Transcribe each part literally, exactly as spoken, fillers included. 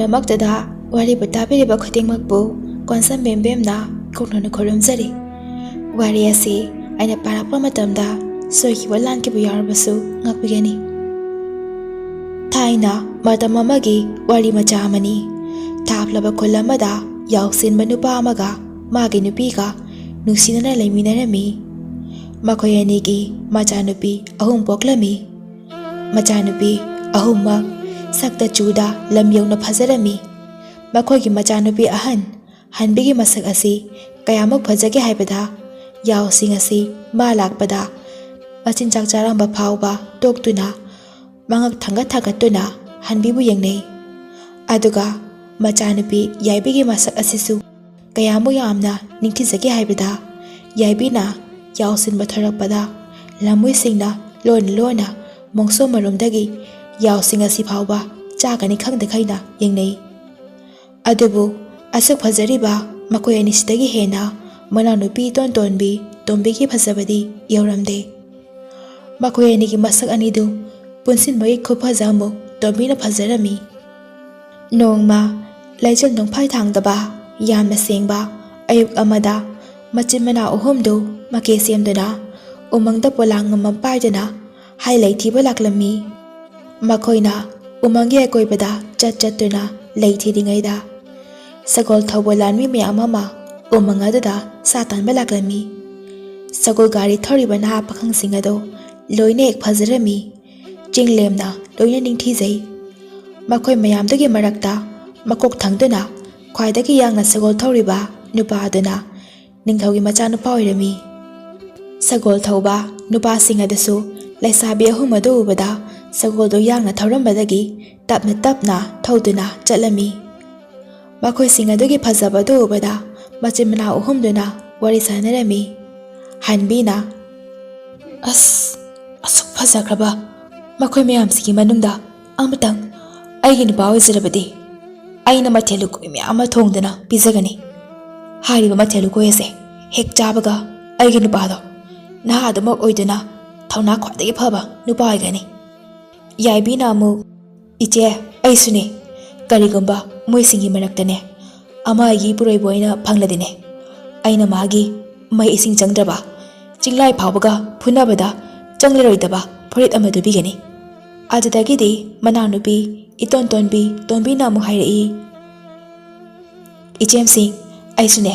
ꯃꯔꯛꯇꯗ ꯋꯥꯔꯤꯕꯨ ꯇꯥꯕꯤꯔꯤꯕ ꯈꯨꯗꯤꯡꯃꯛꯄꯨ ꯀꯣꯟꯁꯝ ꯕꯦꯝꯕꯦꯝꯅ ꯀꯣꯛꯅꯅ ꯈꯨꯔꯨꯝꯖꯔꯤ꯫ ꯋꯥꯔꯤ ꯑꯁꯤ ꯑꯩꯅ ꯄꯥꯔꯛꯄ ꯃꯇꯝꯗ ꯁꯣꯏꯈꯤꯕ ꯂꯥꯟꯈꯤꯕ ꯌꯥꯎꯔꯕꯁꯨ ꯉꯥꯛꯄꯤꯒꯅꯤ꯫ ꯊꯥꯏꯅ ꯃꯇꯝ ꯑꯃꯒꯤ ꯋꯥꯔꯤ ꯃꯆꯥ ꯑꯃꯅꯤ꯫ ꯊꯥꯞꯂꯕ ꯈꯨꯜ ꯑꯃꯗ ꯌꯥꯎꯁꯤꯟꯕ ꯅꯨꯄꯥ ꯑꯃꯒ ꯃꯥꯒꯤ ꯅꯨꯄꯤꯒ ꯅꯨꯡꯁꯤꯅꯅ ꯂꯩꯃꯤꯟꯅꯔꯝꯃꯤ꯫ ꯃꯈꯣꯏ ꯑꯅꯤꯒꯤ ꯃꯆꯥꯅꯨꯄꯤ ꯑꯍꯨꯝ ꯄꯣꯛꯂꯝꯃꯤ꯫ ꯃꯆꯥꯅꯨꯄꯤ ꯑꯍꯨꯝꯃꯛ ꯁꯛꯇ ꯆꯨꯗ ꯂꯝ ꯌꯧꯅ ꯐꯖꯔꯝꯃꯤ꯫ ꯃꯈꯣꯏꯒꯤ ꯃꯆꯥꯅꯨꯄꯤ ꯑꯍꯟ ꯍꯟꯕꯤꯒꯤ ꯃꯁꯛ ꯑꯁꯤ ꯀꯌꯥꯃꯨꯛ ꯐꯖꯒꯦ ꯍꯥꯏꯕꯗ, ꯌꯥꯎꯁꯤꯡ ꯑꯁꯤ ꯃꯥ ꯂꯥꯛꯄꯗ ꯃꯆꯤꯟꯖꯥꯛ ꯆꯥꯔꯝꯕ ꯐꯥꯎꯕ ꯇꯣꯛꯇꯨꯅ ꯃꯉꯛ ꯊꯥꯡꯒꯠ ꯊꯥꯡꯒꯠꯇꯨꯅ ꯍꯟꯕꯤꯕꯨ ꯌꯦꯡꯅꯩ꯫ ꯑꯗꯨꯒ ꯃꯆꯥꯅꯨꯄꯤ ꯌꯥꯏꯕꯤꯒꯤ ꯃꯁꯛ ꯑꯁꯤꯁꯨ ꯀꯌꯥꯃꯨꯛ ꯌꯥꯝꯅ ꯅꯤꯡꯊꯤꯖꯒꯦ ꯍꯥꯏꯕꯗ, ꯌꯥꯏꯕꯤꯅ ꯌꯥꯎꯁꯤꯟꯕ ꯊꯣꯔꯛꯄꯗ ꯂꯝꯃꯣꯏꯁꯤꯡꯅ ꯂꯣꯟꯅ ꯂꯣꯟꯅ ꯃꯣꯡꯁꯣ ꯃꯔꯨꯝꯗꯒꯤ ꯌꯥꯎꯁꯤꯡ ꯑꯁꯤ ꯐꯥꯎꯕ ꯆꯥꯒꯅꯤ ꯈꯪꯗ ꯈꯩꯅ ꯌꯦꯡꯅꯩ꯫ ꯑꯗꯨꯕꯨ ꯑꯁꯨꯛ ꯐꯖꯔꯤꯕ ꯃꯈꯣꯏ ꯑꯅꯤꯁꯤꯗꯒꯤ ꯍꯦꯟꯅ ꯃꯅꯥꯎꯅꯨꯄꯤ ꯏꯇꯣꯟ ꯇꯣꯟꯕꯤ ꯇꯣꯝꯕꯤꯒꯤ ꯐꯖꯕꯗꯤ ꯌꯧꯔꯝꯗꯦ꯫ ꯃꯈꯣꯏ ꯑꯅꯤꯒꯤ ꯃꯁꯛ ꯑꯅꯤꯗꯨ ꯄꯨꯟꯁꯤꯟꯕꯒꯤ ꯈꯨꯐꯖ ꯑꯃꯨꯛ ꯇꯣꯝꯕꯤꯅ ꯐꯖꯔꯝꯃꯤ꯫ ꯅꯣꯡꯃ ꯂꯩꯆꯤꯜ ꯅꯣꯡꯐꯥꯏ ꯊꯥꯡꯗꯕ ꯌꯥꯝꯅ ꯁꯦꯡꯕ ꯑꯌꯨꯛ ꯑꯃꯗ ꯃꯆꯤꯟ ꯃꯅꯥꯎ ꯑꯍꯨꯝꯗꯨ ꯃꯀꯦ ꯁꯦꯝꯗꯨꯅ ꯎꯃꯪꯗ ꯄꯣꯂꯥꯡ ꯑꯃꯃꯝ ꯄꯥꯏꯗꯨꯅ ꯍꯥꯏ ꯂꯩꯊꯤꯕ ꯂꯥꯛꯂꯝꯃꯤ꯫ ꯃꯈꯣꯏꯅ ꯎꯃꯪꯒꯤ ꯑꯀꯣꯏꯕꯗ ꯆꯠ ꯆꯠꯇꯨꯅ ꯂꯩ ꯊꯤꯔꯤꯉꯩꯗ ꯁꯒꯣꯜ ꯊꯧꯕ ꯂꯥꯟꯃꯤ ꯃꯌꯥꯝ ꯑꯃ ꯎꯃꯪ ꯑꯗꯨꯗ ꯁꯥ ꯇꯥꯟꯕ ꯂꯥꯛꯂꯝꯃꯤ꯫ ꯁꯒꯣꯜ ꯒꯥꯔꯤ ꯊꯧꯔꯤꯕ ꯅꯍꯥ ꯄꯥꯈꯪꯁꯤꯡ ꯑꯗꯨ ꯂꯣꯏꯅ ꯍꯦꯛ ꯐꯖꯔꯝꯃꯤ꯫ ꯆꯤꯡꯂꯦꯝꯅ ꯂꯣꯏꯅ ꯅꯤꯡꯊꯤꯖꯩ꯫ ꯃꯈꯣꯏ ꯃꯌꯥꯝꯗꯨꯒꯤ ꯃꯔꯛꯇ ꯃꯀꯣꯛ ꯊꯪꯗꯨꯅ ꯈ꯭ꯋꯥꯏꯗꯒꯤ ꯌꯥꯡꯅ ꯁꯒꯣꯜ ꯊꯧꯔꯤꯕ ꯅꯨꯄꯥ ꯑꯗꯨꯅ ꯅꯤꯡꯊꯧꯒꯤ ꯃꯆꯥꯅꯨꯄꯥ ꯑꯣꯏꯔꯝꯃꯤ꯫ ꯁꯒꯣꯜ ꯊꯧꯕ ꯅꯨꯄꯥꯁꯤꯡ ꯑꯗꯨꯁꯨ ꯂꯩꯁꯥꯕꯤ ꯑꯍꯨꯝ ꯑꯗꯨ ꯎꯕꯗ ꯁꯒꯣꯜꯗꯨ ꯌꯥꯡꯅ ꯊꯧꯔꯝꯕꯗꯒꯤ ꯇꯞꯅ ꯇꯞꯅ ꯊꯧꯗꯨꯅ ꯆꯠꯂꯝꯃꯤ꯫ ꯃꯈꯣꯏꯁꯤꯡ ꯑꯗꯨꯒꯤ ꯐꯖꯕꯗꯨ ꯎꯕꯗ ꯃꯆꯤꯟ ꯃꯅꯥꯎ ꯑꯍꯨꯝꯗꯨꯅ ꯋꯥꯔꯤ ꯁꯥꯟꯅꯔꯝꯃꯤ꯫ ꯍꯟꯕꯤꯅ, "ꯑꯁ, ꯑꯁꯨꯛ ꯐꯖꯈ꯭ꯔꯕ ꯃꯈꯣꯏ ꯃꯌꯥꯝꯁꯤꯒꯤ ꯃꯅꯨꯡꯗ ꯑꯃꯇꯪ ꯑꯩꯒꯤ ꯅꯨꯄꯥ ꯑꯣꯏꯖꯔꯕꯗꯤ ꯑꯩꯅ ꯃꯊꯦꯜ ꯂꯨꯀꯣꯏ ꯃꯌꯥꯝ ꯑꯃ ꯊꯣꯡꯗꯨꯅ ꯄꯤꯖꯒꯅꯤ꯫ ꯍꯥꯏꯔꯤꯕ ꯃꯊꯦꯜ ꯂꯨꯀꯣꯏ ꯑꯁꯦ ꯍꯦꯛ ꯆꯥꯕꯒ ꯑꯩꯒꯤ ꯅꯨꯄꯥꯗꯣ ꯅꯍꯥ ꯑꯗꯨꯃꯛ ꯑꯣꯏꯗꯨꯅ ꯊꯧꯅꯥ ꯈ꯭ꯋꯥꯏꯗꯒꯤ ꯐꯕ ꯅꯨꯄꯥ ꯑꯣꯏꯒꯅꯤ꯫" ꯌꯥꯏꯕꯤꯅ ꯑꯃꯨꯛ, "ꯏꯆꯦ, ꯑꯩꯁꯨꯅꯦ꯫ ꯀꯔꯤꯒꯨꯝꯕ ꯃꯣꯏꯁꯤꯡꯒꯤ ꯃꯔꯛꯇꯅꯦ ꯑꯃ ꯑꯩꯒꯤ ꯏꯄꯨꯔꯣꯏꯕ ꯑꯣꯏꯅ ꯐꯪꯂꯗꯤꯅꯦ, ꯑꯩꯅ ꯃꯥꯒꯤ ꯃꯩ ꯏꯁꯤꯡ ꯆꯪꯗ꯭ꯔꯕ, ꯆꯤꯡꯂꯥꯏ ꯐꯥꯎꯕꯒ ꯐꯨꯅꯕꯗ ꯆꯪꯂꯔꯣꯏꯗꯕ ꯐꯨꯔꯤꯠ ꯑꯃ ꯇꯨꯕꯤꯒꯅꯤ꯫ ꯑꯗꯨꯗꯒꯤꯗꯤ ꯃꯅꯥꯎꯅꯨꯄꯤ ꯏꯇꯣꯟ ꯇꯣꯟꯕꯤ ꯇꯣꯝꯕꯤꯅ ꯑꯃꯨꯛ ꯍꯥꯏꯔꯛꯏ, "ꯏꯆꯦꯝꯁꯤꯡ, ꯑꯩꯁꯨꯅꯦ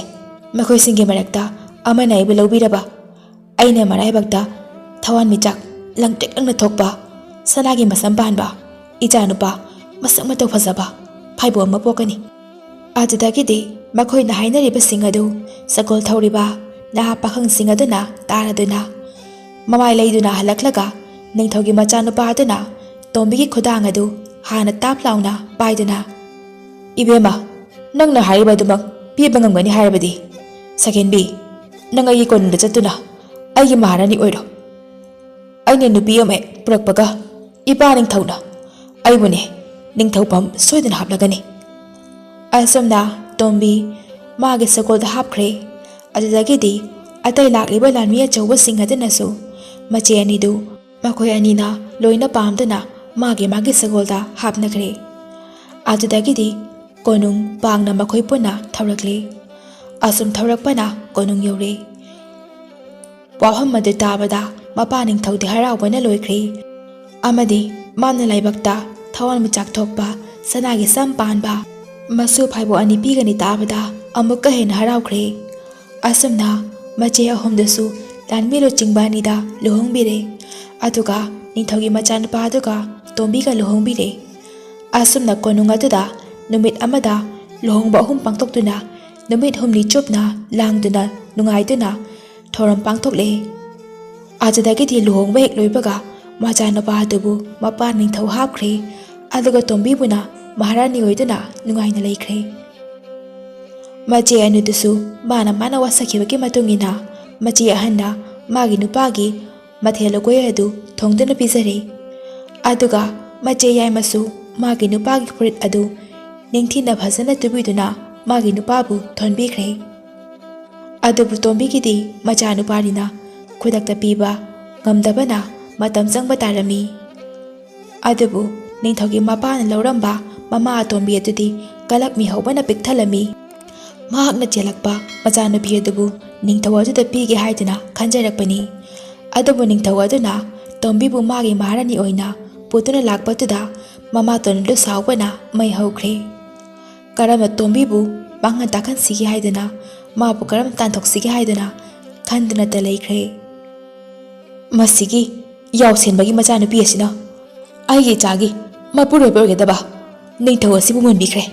ꯃꯈꯣꯏꯁꯤꯡꯒꯤ ꯃꯔꯛꯇ ꯑꯃꯅ ꯑꯩꯕꯨ ꯂꯧꯕꯤꯔꯕ, ꯑꯩꯅ ꯃꯔꯥꯏꯕꯛꯇ ꯊꯋꯥꯟꯃꯤꯆꯥꯛ ꯂꯪꯇ꯭ꯔꯤꯛ ꯂꯪꯅ ꯊꯣꯛꯄ, ꯁꯅꯥꯒꯤ ꯃꯁꯝ ꯄꯥꯟꯕ ꯏꯆꯥꯅꯨꯄꯥ ꯃꯁꯛ ꯃꯇꯧ ꯐꯖꯕ ꯐꯥꯏꯕꯣꯛ ꯑꯃ ꯄꯣꯛꯀꯅꯤ꯫" ꯑꯗꯨꯗꯒꯤꯗꯤ ꯃꯈꯣꯏꯅ ꯍꯥꯏꯅꯔꯤꯕꯁꯤꯡ ꯑꯗꯨ ꯁꯒꯣꯜ ꯊꯧꯔꯤꯕ ꯅꯍꯥ ꯄꯥꯈꯪꯁꯤꯡ ꯑꯗꯨꯅ ꯇꯥꯔꯗꯨꯅ, ꯃꯃꯥꯏ ꯂꯩꯗꯨꯅ ꯍꯜꯂꯛꯂꯒ ꯅꯤꯡꯊꯧꯒꯤ ꯃꯆꯥꯅꯨꯄꯥ ꯑꯗꯨꯅ ꯇꯣꯝꯕꯤꯒꯤ ꯈꯨꯗꯥꯡ ꯑꯗꯨ ꯍꯥꯟꯅ ꯇꯥꯞ ꯂꯥꯎꯅ ꯄꯥꯏꯗꯨꯅ, "ꯏꯕꯦꯝꯃ, ꯅꯪꯅ ꯍꯥꯏꯔꯤꯕ ꯑꯗꯨꯃꯛ ꯄꯤꯕ ꯉꯝꯒꯅꯤ ꯍꯥꯏꯔꯕꯗꯤ, ꯁꯛꯍꯦꯟꯕꯤ, ꯅꯪ ꯑꯩꯒꯤ ꯀꯣꯅꯨꯡꯗ ꯆꯠꯇꯨꯅ ꯑꯩꯒꯤ ꯃꯍꯥꯔꯥꯅꯤ ꯑꯣꯏꯔꯣ꯫ ꯑꯩꯅ ꯅꯨꯄꯤ ꯑꯃ ꯍꯦꯛ ꯄꯨꯔꯛꯄꯒ ꯏꯄꯥ ꯅꯤꯡꯊꯧꯅ ꯑꯩꯕꯨꯅꯦ ꯅꯤꯡꯊꯧꯐꯝ ꯁꯣꯏꯗꯅ ꯍꯥꯞꯂꯒꯅꯤ꯫" ꯑꯁꯨꯝꯅ ꯇꯣꯝꯕꯤ ꯃꯥꯒꯤ ꯁꯒꯣꯜꯗ ꯍꯥꯞꯈ꯭ꯔꯦ꯫ ꯑꯗꯨꯗꯒꯤꯗꯤ ꯑꯇꯩ ꯂꯥꯛꯂꯤꯕ ꯂꯥꯟꯃꯤ ꯑꯆꯧꯕꯁꯤꯡ ꯑꯗꯨꯅꯁꯨ ꯃꯆꯦ ꯑꯅꯤꯗꯨ ꯃꯈꯣꯏ ꯑꯅꯤꯅ ꯂꯣꯏꯅ ꯄꯥꯝꯗꯨꯅ ꯃꯥꯒꯤ ꯃꯥꯒꯤ ꯁꯒꯣꯜꯗ ꯍꯥꯞꯅꯈ꯭ꯔꯦ꯫ ꯑꯗꯨꯗꯒꯤꯗꯤ ꯀꯣꯅꯨꯡ ꯄꯥꯡꯅ ꯃꯈꯣꯏ ꯄꯨꯟꯅ ꯊꯧꯔꯛꯂꯦ꯫ ꯑꯁꯨꯝ ꯊꯧꯔꯛꯄꯅ ꯀꯣꯅꯨꯡ ꯌꯧꯔꯦ꯫ ꯋꯥꯐꯝ ꯑꯗꯨ ꯇꯥꯕꯗ ꯃꯄꯥ ꯅꯤꯡꯊꯧꯗꯤ ꯍꯔꯥꯎꯕꯅ ꯂꯣꯏꯈ꯭ꯔꯦ, ꯑꯃꯗꯤ ꯃꯥꯅ ꯂꯥꯏꯕꯛꯇ ꯊꯋꯥꯟꯃꯤꯆꯥꯛ ꯊꯣꯛꯄ ꯁꯅꯥꯒꯤ ꯁꯝ ꯄꯥꯟꯕ ꯃꯁꯨ ꯐꯥꯏꯕꯣꯛ ꯑꯅꯤ ꯄꯤꯒꯅꯤ ꯇꯥꯕꯗ ꯑꯃꯨꯛꯀ ꯍꯦꯟꯅ ꯍꯔꯥꯎꯈ꯭ꯔꯦ꯫ ꯑꯁꯨꯝꯅ ꯃꯆꯦ ꯑꯍꯨꯝꯗꯨꯁꯨ ꯂꯥꯟꯃꯤ ꯂꯨꯆꯤꯡꯕ ꯑꯅꯤꯗ ꯂꯨꯍꯣꯡꯕꯤꯔꯦ꯫ ꯑꯗꯨꯒ ꯅꯤꯡꯊꯧꯒꯤ ꯃꯆꯥꯅꯨꯄꯥ ꯑꯗꯨꯒ ꯇꯣꯝꯕꯤꯒ ꯂꯨꯍꯣꯡꯕꯤꯔꯦ꯫ ꯑꯁꯨꯝꯅ ꯀꯣꯅꯨꯡ ꯑꯗꯨꯗ ꯅꯨꯃꯤꯠ ꯑꯃꯗ ꯂꯨꯍꯣꯡꯕ ꯑꯍꯨꯝ ꯄꯥꯡꯊꯣꯛꯇꯨꯅ ꯅꯨꯃꯤꯠ ꯍꯨꯝꯅꯤ ꯆꯨꯞꯅ ꯂꯥꯡꯗꯨꯅ ꯅꯨꯡꯉꯥꯏꯗꯨꯅ ꯊꯧꯔꯝ ꯄꯥꯡꯊꯣꯛꯂꯦ꯫ ꯑꯗꯨꯗꯒꯤꯗꯤ ꯂꯨꯍꯣꯡꯕ ꯍꯦꯛ ꯂꯣꯏꯕꯒ ꯃꯆꯥꯅꯨꯄꯥ ꯑꯗꯨꯕꯨ ꯃꯄꯥ ꯅꯤꯡꯊꯧ ꯍꯥꯞꯈ꯭ꯔꯦ, ꯑꯗꯨꯒ ꯇꯣꯝꯕꯤꯕꯨꯅ ꯃꯍꯥꯔꯥꯅꯤ ꯑꯣꯏꯗꯨꯅ ꯅꯨꯡꯉꯥꯏꯅ ꯂꯩꯈ꯭ꯔꯦ꯫ ꯃꯆꯦ ꯑꯅꯤꯗꯨꯁꯨ ꯃꯥꯅ ꯃꯥꯅ ꯋꯥꯁꯛꯈꯤꯕꯒꯤ ꯃꯇꯨꯡ ꯏꯟꯅ ꯃꯆꯦ ꯑꯍꯟꯅ ꯃꯥꯒꯤ ꯅꯨꯄꯥꯒꯤ ꯃꯊꯦꯜ ꯂꯨꯀꯣꯏ ꯑꯗꯨ ꯊꯣꯡꯗꯨꯅ ꯄꯤꯖꯔꯦ꯫ ꯑꯗꯨꯒ ꯃꯆꯦ ꯌꯥꯏꯃꯁꯨ ꯃꯥꯒꯤ ꯅꯨꯄꯥꯒꯤ ꯐꯨꯔꯤꯠ ꯑꯗꯨ ꯅꯤꯡꯊꯤꯅ ꯐꯖꯅ ꯇꯨꯕꯤꯗꯨꯅ ꯃꯥꯒꯤ ꯅꯨꯄꯥꯕꯨ ꯊꯣꯟꯕꯤꯈ꯭ꯔꯦ꯫ ꯑꯗꯨꯕꯨ ꯇꯣꯝꯕꯤꯒꯤꯗꯤ ꯃꯆꯥꯅꯨꯄꯥꯅꯤꯅ ꯈꯨꯗꯛꯇ ꯄꯤꯕ ꯉꯝꯗꯕꯅ ꯃꯇꯝ ꯆꯪꯕ ꯇꯥꯔꯝꯃꯤ꯫ ꯑꯗꯨꯕꯨ ꯅꯤꯡꯊꯧꯒꯤ ꯃꯄꯥꯅ ꯂꯧꯔꯝꯕ ꯃꯃꯥ ꯑꯇꯣꯝꯕꯤ ꯑꯗꯨꯗꯤ ꯀꯂꯛꯃꯤ ꯍꯧꯕꯅ ꯄꯤꯛ ꯊꯜꯂꯝꯃꯤ꯫ ꯃꯍꯥꯛꯅ ꯆꯦꯜꯂꯛꯄ ꯃꯆꯥꯅꯨꯄꯤ ꯑꯗꯨꯕꯨ ꯅꯤꯡꯊꯧ ꯑꯗꯨꯗ ꯄꯤꯒꯦ ꯍꯥꯏꯗꯨꯅ ꯈꯟꯖꯔꯛꯄꯅꯤ꯫ ꯑꯗꯨꯕꯨ ꯅꯤꯡꯊꯧ ꯑꯗꯨꯅ ꯇꯣꯝꯕꯤꯕꯨ ꯃꯥꯒꯤ ꯃꯍꯥꯔꯥꯅꯤ ꯑꯣꯏꯅ ꯄꯨꯗꯨꯅ ꯂꯥꯛꯄꯗꯨꯗ ꯃꯃꯥꯇꯣꯟ ꯑꯗꯨ ꯁꯥꯎꯕꯅ ꯃꯩ ꯍꯧꯈ꯭ꯔꯦ꯫ ꯀꯔꯝꯅ ꯇꯣꯝꯕꯤꯕꯨ ꯃꯥꯡꯍꯟ ꯇꯥꯛꯍꯟꯁꯤꯒꯦ ꯍꯥꯏꯗꯨꯅ ꯃꯥꯕꯨ ꯀꯔꯝ ꯇꯥꯟꯊꯣꯛꯁꯤꯒꯦ ꯍꯥꯏꯗꯨꯅ ꯈꯟꯗꯨꯅꯇ ꯂꯩꯈ꯭ꯔꯦ꯫ ꯃꯁꯤꯒꯤ ꯌꯥꯎꯁꯦꯟꯕꯒꯤ ꯃꯆꯥꯅꯨꯄꯤ ꯑꯁꯤꯅ ꯑꯩꯒꯤ ꯏꯆꯥꯒꯤ ꯃꯄꯨꯔꯣꯏꯕ ꯑꯣꯏꯒꯗꯕ ꯅꯤꯡꯊꯧ ꯑꯁꯤꯕꯨ ꯃꯨꯟꯕꯤꯈ꯭ꯔꯦ꯫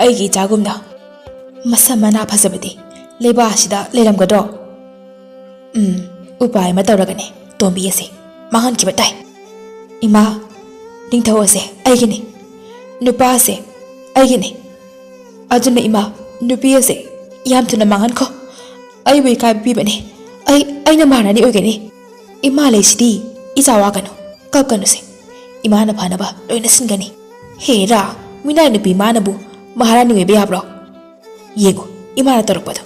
ꯑꯩꯒꯤ ꯏꯆꯥꯒꯨꯝꯅ ꯃꯁꯝ ꯃꯅꯥ ꯐꯖꯕꯗꯤ ꯂꯩꯕꯥꯛ ꯑꯁꯤꯗ ꯂꯩꯔꯝꯒꯗ꯭ꯔꯣ? ꯎꯝ, ꯎꯄꯥꯏ ꯑꯃ ꯇꯧꯔꯒꯅꯦ ꯇꯣꯝꯕꯤ ꯑꯁꯦ ꯃꯥꯡꯍꯟꯈꯤꯕ ꯇꯥꯏ꯫ ꯏꯃꯥ, ꯅꯤꯡꯊꯧ ꯑꯁꯦ ꯑꯩꯒꯤꯅꯤ, ꯅꯨꯄꯥ ꯑꯁꯦ ꯑꯩꯒꯤꯅꯤ꯫ ꯑꯗꯨꯅ ꯏꯃꯥ, ꯅꯨꯄꯤ ꯑꯁꯦ ꯌꯥꯝ ꯊꯨꯅ ꯃꯥꯡꯍꯟꯈꯣ꯫ ꯑꯩꯕꯨ ꯏꯀꯥꯏꯕ ꯄꯤꯕꯅꯦ꯫ ꯑꯩ, ꯑꯩꯅ ꯃꯍꯥꯔꯥꯅꯤ ꯑꯣꯏꯒꯅꯤ꯫ ꯏꯃꯥ ꯂꯩꯁꯤꯗꯤ, ꯏꯆꯥ ꯋꯥꯒꯅꯨ, ꯀꯞꯀꯅꯨꯁꯦ꯫ ꯏꯃꯥꯅ ꯐꯅꯕ ꯂꯣꯏꯅ ꯁꯤꯟꯒꯅꯤ꯫ ꯍꯦꯔꯥ, ꯃꯤꯅꯥꯏ ꯅꯨꯄꯤ ꯃꯥꯅꯕꯨ ꯃꯍꯥꯔꯥꯅꯤ ꯑꯣꯏꯕ ꯌꯥꯕ꯭ꯔꯣ? ꯌꯦꯡꯉꯨ, ꯏꯃꯥꯅ ꯇꯧꯔꯛꯄꯗꯣ꯫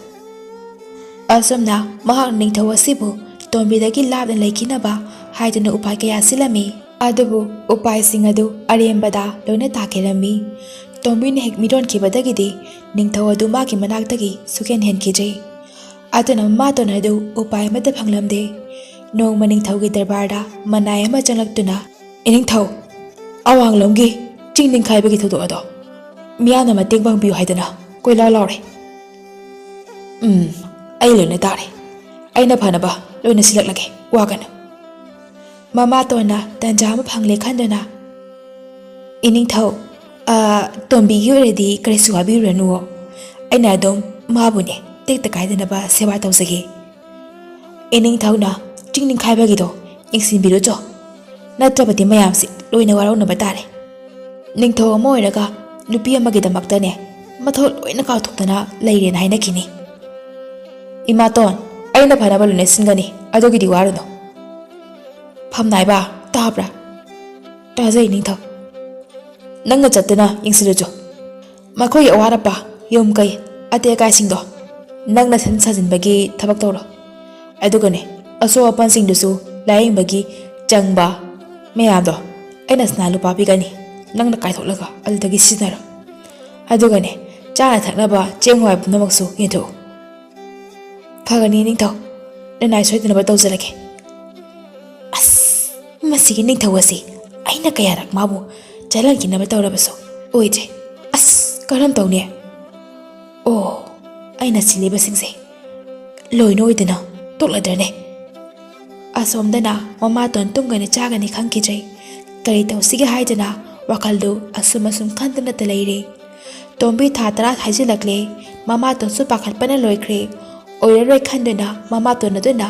ꯑꯁꯨꯝꯅ ꯃꯍꯥꯛ ꯅꯤꯡꯊꯧ ꯑꯁꯤꯕꯨ ꯇꯣꯝꯕꯤꯗꯒꯤ ꯂꯥꯞꯅ ꯂꯩꯈꯤꯅꯕ ꯍꯥꯏꯗꯨꯅ ꯎꯄꯥꯏ ꯀꯌꯥ ꯁꯤꯜꯂꯝꯃꯤ꯫ ꯑꯗꯨꯕꯨ ꯎꯄꯥꯏꯁꯤꯡ ꯑꯗꯨ ꯑꯔꯦꯝꯕꯗ ꯂꯣꯏꯅ ꯇꯥꯈꯤꯔꯝꯃꯤ꯫ ꯇꯣꯝꯕꯤꯅ ꯍꯦꯛ ꯃꯤꯔꯣꯟꯈꯤꯕꯗꯒꯤꯗꯤ ꯅꯤꯡꯊꯧ ꯑꯗꯨ ꯃꯥꯒꯤ ꯃꯅꯥꯛꯇꯒꯤ ꯁꯨꯛꯍꯦꯟ ꯍꯦꯟꯈꯤꯗ꯭ꯔꯦ꯫ ꯑꯗꯨꯅ ꯃꯃꯥꯇꯣꯟ ꯑꯗꯨ ꯎꯄꯥꯏ ꯑꯃꯠꯇ ꯐꯪꯂꯝꯗꯦ꯫ ꯅꯣꯡꯃ ꯅꯤꯡꯊꯧꯒꯤ ꯗꯔꯕꯥꯔꯗ ꯃꯅꯥꯏ ꯑꯃ ꯆꯪꯂꯛꯇꯨꯅ, "ꯏꯅꯤꯡꯊꯧ, ꯑꯋꯥꯡꯂꯣꯝꯒꯤ ꯆꯤꯡ ꯅꯤꯡꯈꯥꯏꯕꯒꯤ ꯊꯧꯗꯣꯛ ꯑꯗꯣ ꯃꯤꯌꯥꯝꯅ ꯃꯇꯦꯡ ꯄꯥꯡꯕꯤꯌꯨ ꯍꯥꯏꯗꯅ ꯀꯣꯏꯂꯥꯎ ꯂꯥꯎꯔꯦ꯫" "ꯎꯝ, ꯑꯩ ꯂꯣꯏꯅ ꯇꯥꯔꯦ꯫ ꯑꯩꯅ ꯐꯅꯕ ꯂꯣꯏꯅ ꯁꯤꯜꯂꯛꯂꯒꯦ, ꯋꯥꯒꯅꯨ꯫" ꯃꯃꯥꯇꯣꯟꯅ ꯇꯟꯖꯥ ꯑꯃ ꯐꯪꯂꯦ ꯈꯟꯗꯨꯅ, "ꯏꯅꯤꯡꯊꯧ, ꯑ, ꯇꯣꯝꯕꯤꯒꯤ ꯑꯣꯏꯔꯗꯤ ꯀꯔꯤꯁꯨ ꯋꯥꯕꯤꯔꯨꯔꯅꯨꯋꯣ꯫ ꯑꯩꯅ ꯑꯗꯨꯝ ꯃꯥꯕꯨꯅꯦ ꯇꯦꯛꯇ ꯀꯥꯏꯗꯅꯕ ꯁꯦꯕꯥ ꯇꯧꯖꯒꯦ꯫ ꯏꯅꯤꯡꯊꯧꯅ ꯆꯤꯡ ꯅꯤꯡꯈꯥꯏꯕꯒꯤꯗꯣ ꯌꯦꯡꯁꯤꯟꯕꯤꯔꯨꯆꯣ, ꯅꯠꯇ꯭ꯔꯕꯗꯤ ꯃꯌꯥꯝꯁꯦ ꯂꯣꯏꯅ ꯋꯥꯔꯧꯅꯕ ꯇꯥꯔꯦ꯫" ꯅꯤꯡꯊꯧ ꯑꯃ ꯑꯣꯏꯔꯒ ꯅꯨꯄꯤ ꯑꯃꯒꯤꯗꯃꯛꯇꯅꯦ ꯃꯊꯧ ꯂꯣꯏꯅ ꯀꯥꯎꯊꯣꯛꯇꯅ ꯂꯩꯔꯦꯅ ꯍꯥꯏꯅꯈꯤꯅꯤ꯫ "ꯏꯃꯥꯇꯣꯟ, ꯑꯩꯅ ꯐꯅꯕ ꯂꯣꯏꯅ ꯁꯤꯟꯒꯅꯤ, ꯑꯗꯨꯒꯤꯗꯤ ꯋꯥꯔꯨꯅꯨ꯫" "ꯐꯝꯅꯥꯏꯕ, ꯇꯥꯕ꯭ꯔꯥ?" "ꯇꯥꯖꯩ, ꯅꯤꯡꯊꯧ꯫" "ꯅꯪꯅ ꯆꯠꯇꯨꯅ ꯌꯦꯡꯁꯤꯜꯂꯨꯆꯣ꯫ ꯃꯈꯣꯏꯒꯤ ꯑꯋꯥꯠ ꯑꯄꯥ, ꯌꯨꯝ ꯀꯩ, ꯑꯇꯦꯛ ꯑꯀꯥꯏꯁꯤꯡꯗꯣ ꯅꯪꯅ ꯁꯦꯝ ꯁꯥꯖꯤꯟꯕꯒꯤ ꯊꯕꯛ ꯇꯧꯔꯣ꯫ ꯑꯗꯨꯒꯅꯦ, ꯑꯁꯣꯛ ꯑꯄꯟꯁꯤꯡꯗꯨꯁꯨ ꯂꯥꯌꯦꯡꯕꯒꯤ ꯆꯪꯕ ꯃꯌꯥꯝꯗꯣ ꯑꯩꯅ ꯁꯅꯥ ꯂꯨꯄꯥ ꯄꯤꯒꯅꯤ꯫ ꯅꯪꯅ ꯀꯥꯏꯊꯣꯛꯂꯒ ꯑꯗꯨꯗꯒꯤ ꯁꯤꯖꯤꯟꯅꯔꯣ꯫ ꯑꯗꯨꯒꯅꯦ, ꯆꯥꯅ ꯊꯛꯅꯕ ꯆꯦꯡ ꯍꯋꯥꯏ ꯄꯨꯝꯅꯃꯛꯁꯨ ꯌꯦꯟꯊꯣꯛꯎ꯫ ꯐꯒꯅꯤ ꯅꯤꯡꯊꯧ, ꯅꯅꯥꯏ ꯁꯣꯏꯗꯅꯕ ꯇꯧꯖꯔꯒꯦ꯫ ꯑꯁ, ꯃꯁꯤꯒꯤ ꯅꯤꯡꯊꯧ ꯑꯁꯤ ꯑꯩꯅ ꯀꯌꯥꯔꯛ ꯃꯥꯕꯨ ꯆꯠꯍꯟꯈꯤꯅꯕ ꯇꯧꯔꯕꯁꯨ ꯑꯣꯏꯗ꯭ꯔꯦ꯫ ꯑꯁ, ꯀꯔꯝ ꯇꯧꯅꯤ? ꯑꯣ, ꯑꯩꯅ ꯁꯤꯜꯂꯤꯕꯁꯤꯡꯁꯦ ꯂꯣꯏꯅ ꯑꯣꯏꯗꯅ ꯇꯣꯛꯂꯗ꯭ꯔꯅꯦ? ꯑꯁꯣꯝꯗꯅ ꯃꯃꯥꯇꯣꯟ ꯇꯨꯝꯒꯅꯤ ꯆꯥꯒꯅꯤ ꯈꯪꯈꯤꯗ꯭ꯔꯦ꯫ ꯀꯔꯤ ꯇꯧꯁꯤꯒꯦ ꯍꯥꯏꯗꯅ ꯋꯥꯈꯜꯗꯨ ꯑꯁꯨꯝ ꯑꯁꯨꯝ ꯈꯟꯗꯨꯅꯇ ꯂꯩꯔꯦ꯫ ꯇꯣꯝꯕꯤ ꯊꯥ ꯇꯔꯥ ꯍꯥꯏꯖꯤꯜꯂꯛꯂꯦ꯫ ꯃꯃꯥꯇꯣꯟꯁꯨ ꯄꯥꯈꯠꯄꯅ ꯂꯣꯏꯈ꯭ꯔꯦ꯫ ꯑꯣꯏꯔꯔꯣꯏ ꯈꯟꯗꯨꯅ ꯃꯃꯥꯇꯣꯟ ꯑꯗꯨꯅ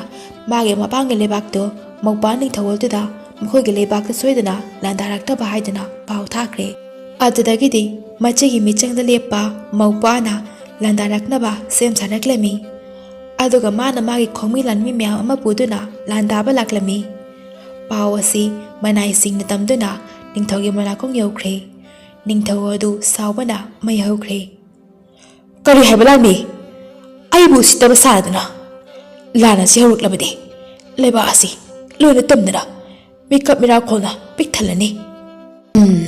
ꯃꯥꯒꯤ ꯃꯄꯥꯡꯒꯤ ꯂꯩꯕꯥꯛꯇꯨ ꯃꯧꯄꯥ ꯅꯤꯡꯊꯧ ꯑꯗꯨꯗ ꯃꯈꯣꯏꯒꯤ ꯂꯩꯕꯥꯛꯇ ꯁꯣꯏꯗꯅ ꯂꯥꯟꯗꯥꯔꯛꯇꯕ ꯍꯥꯏꯗꯨꯅ ꯄꯥꯎ ꯊꯥꯈ꯭ꯔꯦ꯫ ꯑꯗꯨꯗꯒꯤꯗꯤ ꯃꯆꯦꯒꯤ ꯃꯤꯆꯪꯗ ꯂꯦꯞꯄ ꯃꯧꯄꯥꯅ ꯂꯥꯟꯗꯥꯔꯛꯅꯕ ꯁꯦꯝ ꯁꯥꯔꯛꯂꯝꯃꯤ꯫ ꯑꯗꯨꯒ ꯃꯥꯅ ꯃꯥꯒꯤ ꯈꯣꯡꯃꯤ ꯂꯥꯟꯃꯤ ꯃꯌꯥꯝ ꯑꯃ ꯄꯨꯗꯨꯅ ꯂꯥꯟꯗꯥꯕ ꯂꯥꯛꯂꯝꯃꯤ꯫ ꯄꯥꯎ ꯑꯁꯤ ꯃꯅꯥꯏꯁꯤꯡꯅ ꯇꯝꯗꯨꯅ ꯅꯤꯡꯊꯧꯒꯤ ꯃꯅꯥꯀꯣꯡ ꯌꯧꯈ꯭ꯔꯦ꯫ ꯅꯤꯡꯊꯧ ꯑꯗꯨ ꯁꯥꯎꯕꯅ ꯃꯩ ꯍꯧꯈ꯭ꯔꯦ꯫ "ꯀꯔꯤ ꯍꯥꯏꯕ ꯂꯥꯟꯃꯤ? ꯑꯩꯕꯨ ꯎꯁꯤꯠꯇꯕ ꯁꯥꯗꯨꯅ ꯂꯥꯟ ꯑꯁꯤ ꯍꯧꯔꯛꯂꯕꯗꯤ ꯂꯩꯕꯥꯛ ꯑꯁꯤ ꯂꯣꯏꯅ ꯇꯨꯝꯗꯅ ꯃꯤꯀꯞ ꯃꯤꯔꯥꯈꯣꯜꯅ ꯄꯤꯛ ꯊꯜꯂꯅꯤ꯫ ꯎꯝ,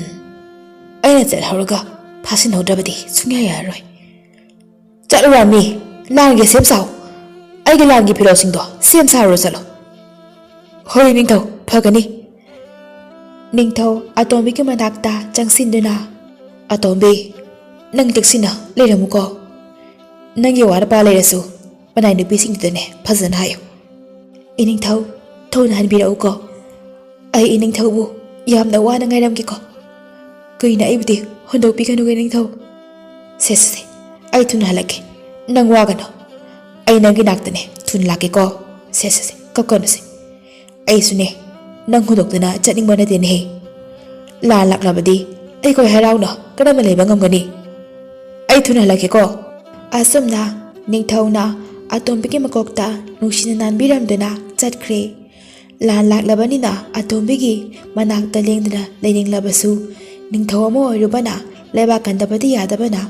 ꯑꯩꯅ ꯆꯠꯍꯧꯔꯒ ꯐꯥꯁꯤꯟꯍꯧꯗ꯭ꯔꯕꯗꯤ ꯁꯨꯡꯌꯥ ꯌꯥꯔꯔꯣꯏ꯫ ꯆꯠꯂꯨ ꯂꯥꯟꯃꯤ, ꯂꯥꯟꯒꯤ ꯁꯦꯝ ꯁꯥꯎ꯫ ꯑꯩꯒꯤ ꯂꯥꯟꯒꯤ ꯐꯤꯔꯣꯜꯁꯤꯡꯗꯣ ꯁꯦꯝ ꯁꯥꯔꯨꯔꯣ ꯆꯠꯂꯣ꯫" "ꯍꯣꯏ ꯅꯤꯡꯊꯧ, ꯐꯒꯅꯤ꯫" ꯅꯤꯡꯊꯧ ꯑꯇꯣꯝꯕꯤꯒꯤ ꯃꯅꯥꯛꯇ ꯆꯪꯁꯤꯟꯗꯨꯅ, "ꯑꯇꯣꯝꯕꯤ, ꯅꯪ ꯆꯦꯛꯁꯤꯟꯅ ꯂꯩꯔꯝꯃꯨꯀꯣ꯫ ꯅꯪꯒꯤ ꯋꯥꯔꯄꯥ ꯂꯩꯔꯁꯨ ꯃꯅꯥꯏ ꯅꯨꯄꯤꯁꯤꯡꯗꯨꯗꯅꯦ ꯐꯖꯅ ꯍꯥꯏꯌꯨ꯫" "ꯏꯅꯤꯡꯊꯧ, ꯊꯨꯅ ꯍꯟꯕꯤꯔꯛꯎꯀꯣ꯫ ꯑꯩ ꯏꯅꯤꯡꯊꯧꯕꯨ ꯌꯥꯝꯅ ꯋꯥꯅ ꯉꯥꯏꯔꯝꯒꯦꯀꯣ꯫" "ꯀꯨꯏꯅ ꯑꯩꯕꯨꯗꯤ ꯍꯨꯟꯗꯣꯛꯄꯤꯒꯅꯨ ꯏꯅꯤꯡꯊꯧ꯫" "ꯁꯦ, ꯁꯦ, ꯁꯦ, ꯑꯩ ꯊꯨꯅ ꯍꯜꯂꯛꯀꯦ꯫ ꯅꯪ ꯋꯥꯒꯅꯨ꯫ ꯑꯩ ꯅꯪꯒꯤ ꯅꯥꯛꯇꯅꯦ ꯊꯨꯅ ꯂꯥꯛꯀꯦꯀꯣ꯫ ꯁꯦ, ꯁꯦ, ꯁꯦ, ꯀꯞꯀꯅꯨꯁꯦ꯫ ꯑꯩꯁꯨꯅꯦ ꯅꯪ ꯍꯨꯟꯗꯣꯛꯇꯨꯅ ꯆꯠꯅꯤꯡꯕ ꯅꯠꯇꯦꯅꯦꯍꯦ꯫ ꯂꯥꯟ ꯂꯥꯛꯂꯕꯗꯤ ꯑꯩꯈꯣꯏ ꯍꯔꯥꯎꯅ ꯀꯔꯝꯅ ꯂꯩꯕ ꯉꯝꯒꯅꯤ? ꯑꯩ ꯊꯨꯅ ꯍꯜꯂꯛꯀꯦꯀꯣ꯫" ꯑꯁꯨꯝꯅ ꯅꯤꯡꯊꯧꯅ ꯑꯇꯣꯝꯕꯤꯒꯤ ꯃꯀꯣꯛꯇ ꯅꯨꯡꯁꯤꯅ ꯅꯥꯟꯕꯤꯔꯝꯗꯨꯅ ꯆꯠꯈ꯭ꯔꯦ꯫ ꯂꯥꯟ ꯂꯥꯛꯂꯕꯅꯤꯅ ꯑꯇꯣꯝꯕꯤꯒꯤ ꯃꯅꯥꯛꯇ ꯂꯦꯡꯗꯅ ꯂꯩꯅꯤꯡꯂꯕꯁꯨ, ꯅꯤꯡꯊꯧ ꯑꯃ ꯑꯣꯏꯔꯨꯕꯅ ꯂꯩꯕꯥꯛ ꯀꯟꯗꯕꯗꯤ ꯌꯥꯗꯕꯅ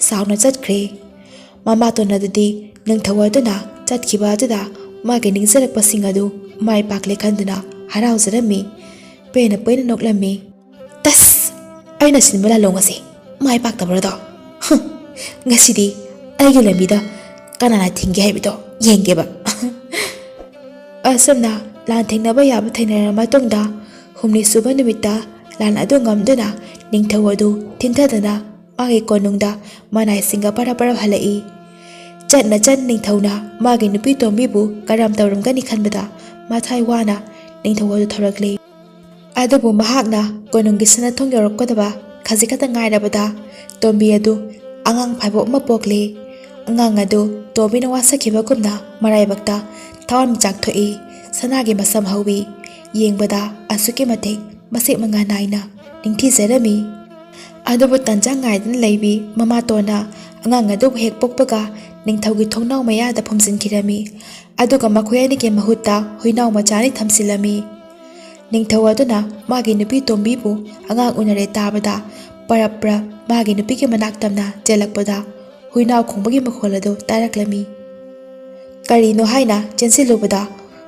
ꯁꯥꯎꯅ ꯆꯠꯈ꯭ꯔꯦ꯫ ꯃꯃꯥꯇꯣꯟ ꯑꯗꯨꯗꯤ ꯅꯤꯡꯊꯧ ꯑꯗꯨꯅ ꯆꯠꯈꯤꯕ ꯑꯗꯨꯗ ꯃꯥꯒꯤ ꯅꯤꯡꯖꯔꯛꯄꯁꯤꯡ ꯑꯗꯨ ꯃꯥꯏ ꯄꯥꯛꯂꯦ ꯈꯟꯗꯨꯅ ꯍꯔꯥꯎꯖꯔꯝꯃꯤ꯫ ꯄꯦꯟꯅ ꯄꯦꯟꯅ ꯅꯣꯛꯂꯝꯃꯤ꯫ "ꯇꯁ! ꯑꯩꯅ ꯁꯤꯟꯕ ꯂꯥꯂꯣꯡ ꯑꯁꯤ ꯃꯥꯏ ꯄꯥꯛꯇꯕ꯭ꯔꯥꯗꯣ? ꯍꯨꯝ, ꯉꯁꯤꯗꯤ ꯑꯩꯒꯤ ꯂꯝꯕꯤꯗ ꯀꯅꯥꯅ ꯊꯤꯡꯒꯦ ꯍꯥꯏꯕꯗꯣ ꯌꯦꯡꯒꯦꯕ꯫ ꯑꯁꯨꯝꯅ ꯂꯥꯟ ꯊꯦꯡꯅꯕ ꯌꯥꯕ ꯊꯦꯡꯅꯔꯕ ꯃꯇꯨꯡꯗ, ꯍꯨꯝꯅꯤ ꯁꯨꯕ ꯅꯨꯃꯤꯠꯇ ꯂꯥꯟ ꯑꯗꯨ ꯉꯝꯗꯨꯅ ꯅꯤꯡꯊꯧ ꯑꯗꯨ ꯊꯤꯟꯊꯗꯅ ꯃꯥꯒꯤ ꯀꯣꯅꯨꯡꯗ ꯃꯅꯥꯏꯁꯤꯡꯒ ꯄꯔꯞ ꯄꯔꯞ ꯍꯜꯂꯛꯏ꯫ ꯆꯠꯅ ꯆꯠ ꯅꯤꯡꯊꯧꯅ ꯃꯥꯒꯤ ꯅꯨꯄꯤ ꯇꯣꯝꯕꯤꯕꯨ ꯀꯔꯝ ꯇꯧꯔꯝꯒꯅꯤ ꯈꯟꯕꯗ ꯃꯊꯥꯏ ꯋꯥꯅ ꯅꯤꯡꯊꯧ ꯑꯗꯨ ꯊꯧꯔꯛꯂꯤ꯫ ꯑꯗꯨꯕꯨ ꯃꯍꯥꯛꯅ ꯀꯣꯅꯨꯡꯒꯤ ꯁꯅꯥꯊꯣꯡ ꯌꯧꯔꯛꯀꯗꯕ ꯈꯖꯤꯛ ꯈꯛꯇ ꯉꯥꯏꯔꯕꯗ ꯇꯣꯝꯕꯤ ꯑꯗꯨ ꯑꯉꯥꯡ ꯐꯥꯏꯕꯣꯛ ꯑꯃ ꯄꯣꯛꯂꯤ꯫ ꯑꯉꯥꯡ ꯑꯗꯨ ꯇꯣꯝꯕꯤꯅ ꯋꯥꯁꯛꯈꯤꯕꯒꯨꯝꯅ ꯃꯔꯥꯏꯕꯛꯇ ꯊꯋꯥꯟꯃꯤꯆꯥꯛ ꯊꯣꯛꯏ꯫ ꯁꯅꯥꯒꯤ ꯃꯁꯝ ꯍꯧꯏ꯫ ꯌꯦꯡꯕꯗ ꯑꯁꯨꯛꯀꯤ ꯃꯇꯤꯛ ꯃꯁꯦꯛ ꯃꯉꯥꯜ ꯅꯥꯏꯅ ꯅꯤꯡꯊꯤꯖꯔꯝꯃꯤ꯫ ꯑꯗꯨꯕꯨ ꯇꯟꯖꯥ ꯉꯥꯏꯗꯨꯅ ꯂꯩꯕꯤ ꯃꯃꯥꯇꯣꯟꯅ ꯑꯉꯥꯡ ꯑꯗꯨꯕꯨ ꯍꯦꯛ ꯄꯣꯛꯄꯒ ꯅꯤꯡꯊꯧꯒꯤ ꯊꯣꯡꯅꯥꯎ ꯃꯌꯥꯗ ꯐꯨꯝꯖꯤꯟꯈꯤꯔꯝꯃꯤ꯫ ꯑꯗꯨꯒ ꯃꯈꯣꯏ ꯑꯅꯤꯒꯤ ꯃꯍꯨꯠꯇ ꯍꯨꯏꯅꯥꯎ ꯃꯆꯥ ꯑꯅꯤ ꯊꯝꯖꯤꯜꯂꯝꯃꯤ꯫ ꯅꯤꯡꯊꯧ ꯑꯗꯨꯅ ꯃꯥꯒꯤ ꯅꯨꯄꯤ ꯇꯣꯝꯕꯤꯕꯨ ꯑꯉꯥꯡ ꯎꯅꯔꯦ ꯇꯥꯕꯗ ꯄꯔꯞ ꯄꯔꯞ ꯃꯥꯒꯤ ꯅꯨꯄꯤꯒꯤ ꯃꯅꯥꯛ ꯇꯝꯅ ꯆꯦꯜꯂꯛꯄꯗ ꯍꯨꯏꯅꯥꯎ ꯈꯣꯡꯕꯒꯤ ꯃꯈꯣꯜ ꯑꯗꯨ ꯇꯥꯔꯛꯂꯝꯃꯤ꯫ ꯀꯔꯤꯅꯣ ꯍꯥꯏꯅ ꯆꯦꯟꯁꯤꯜꯂꯨꯕꯗ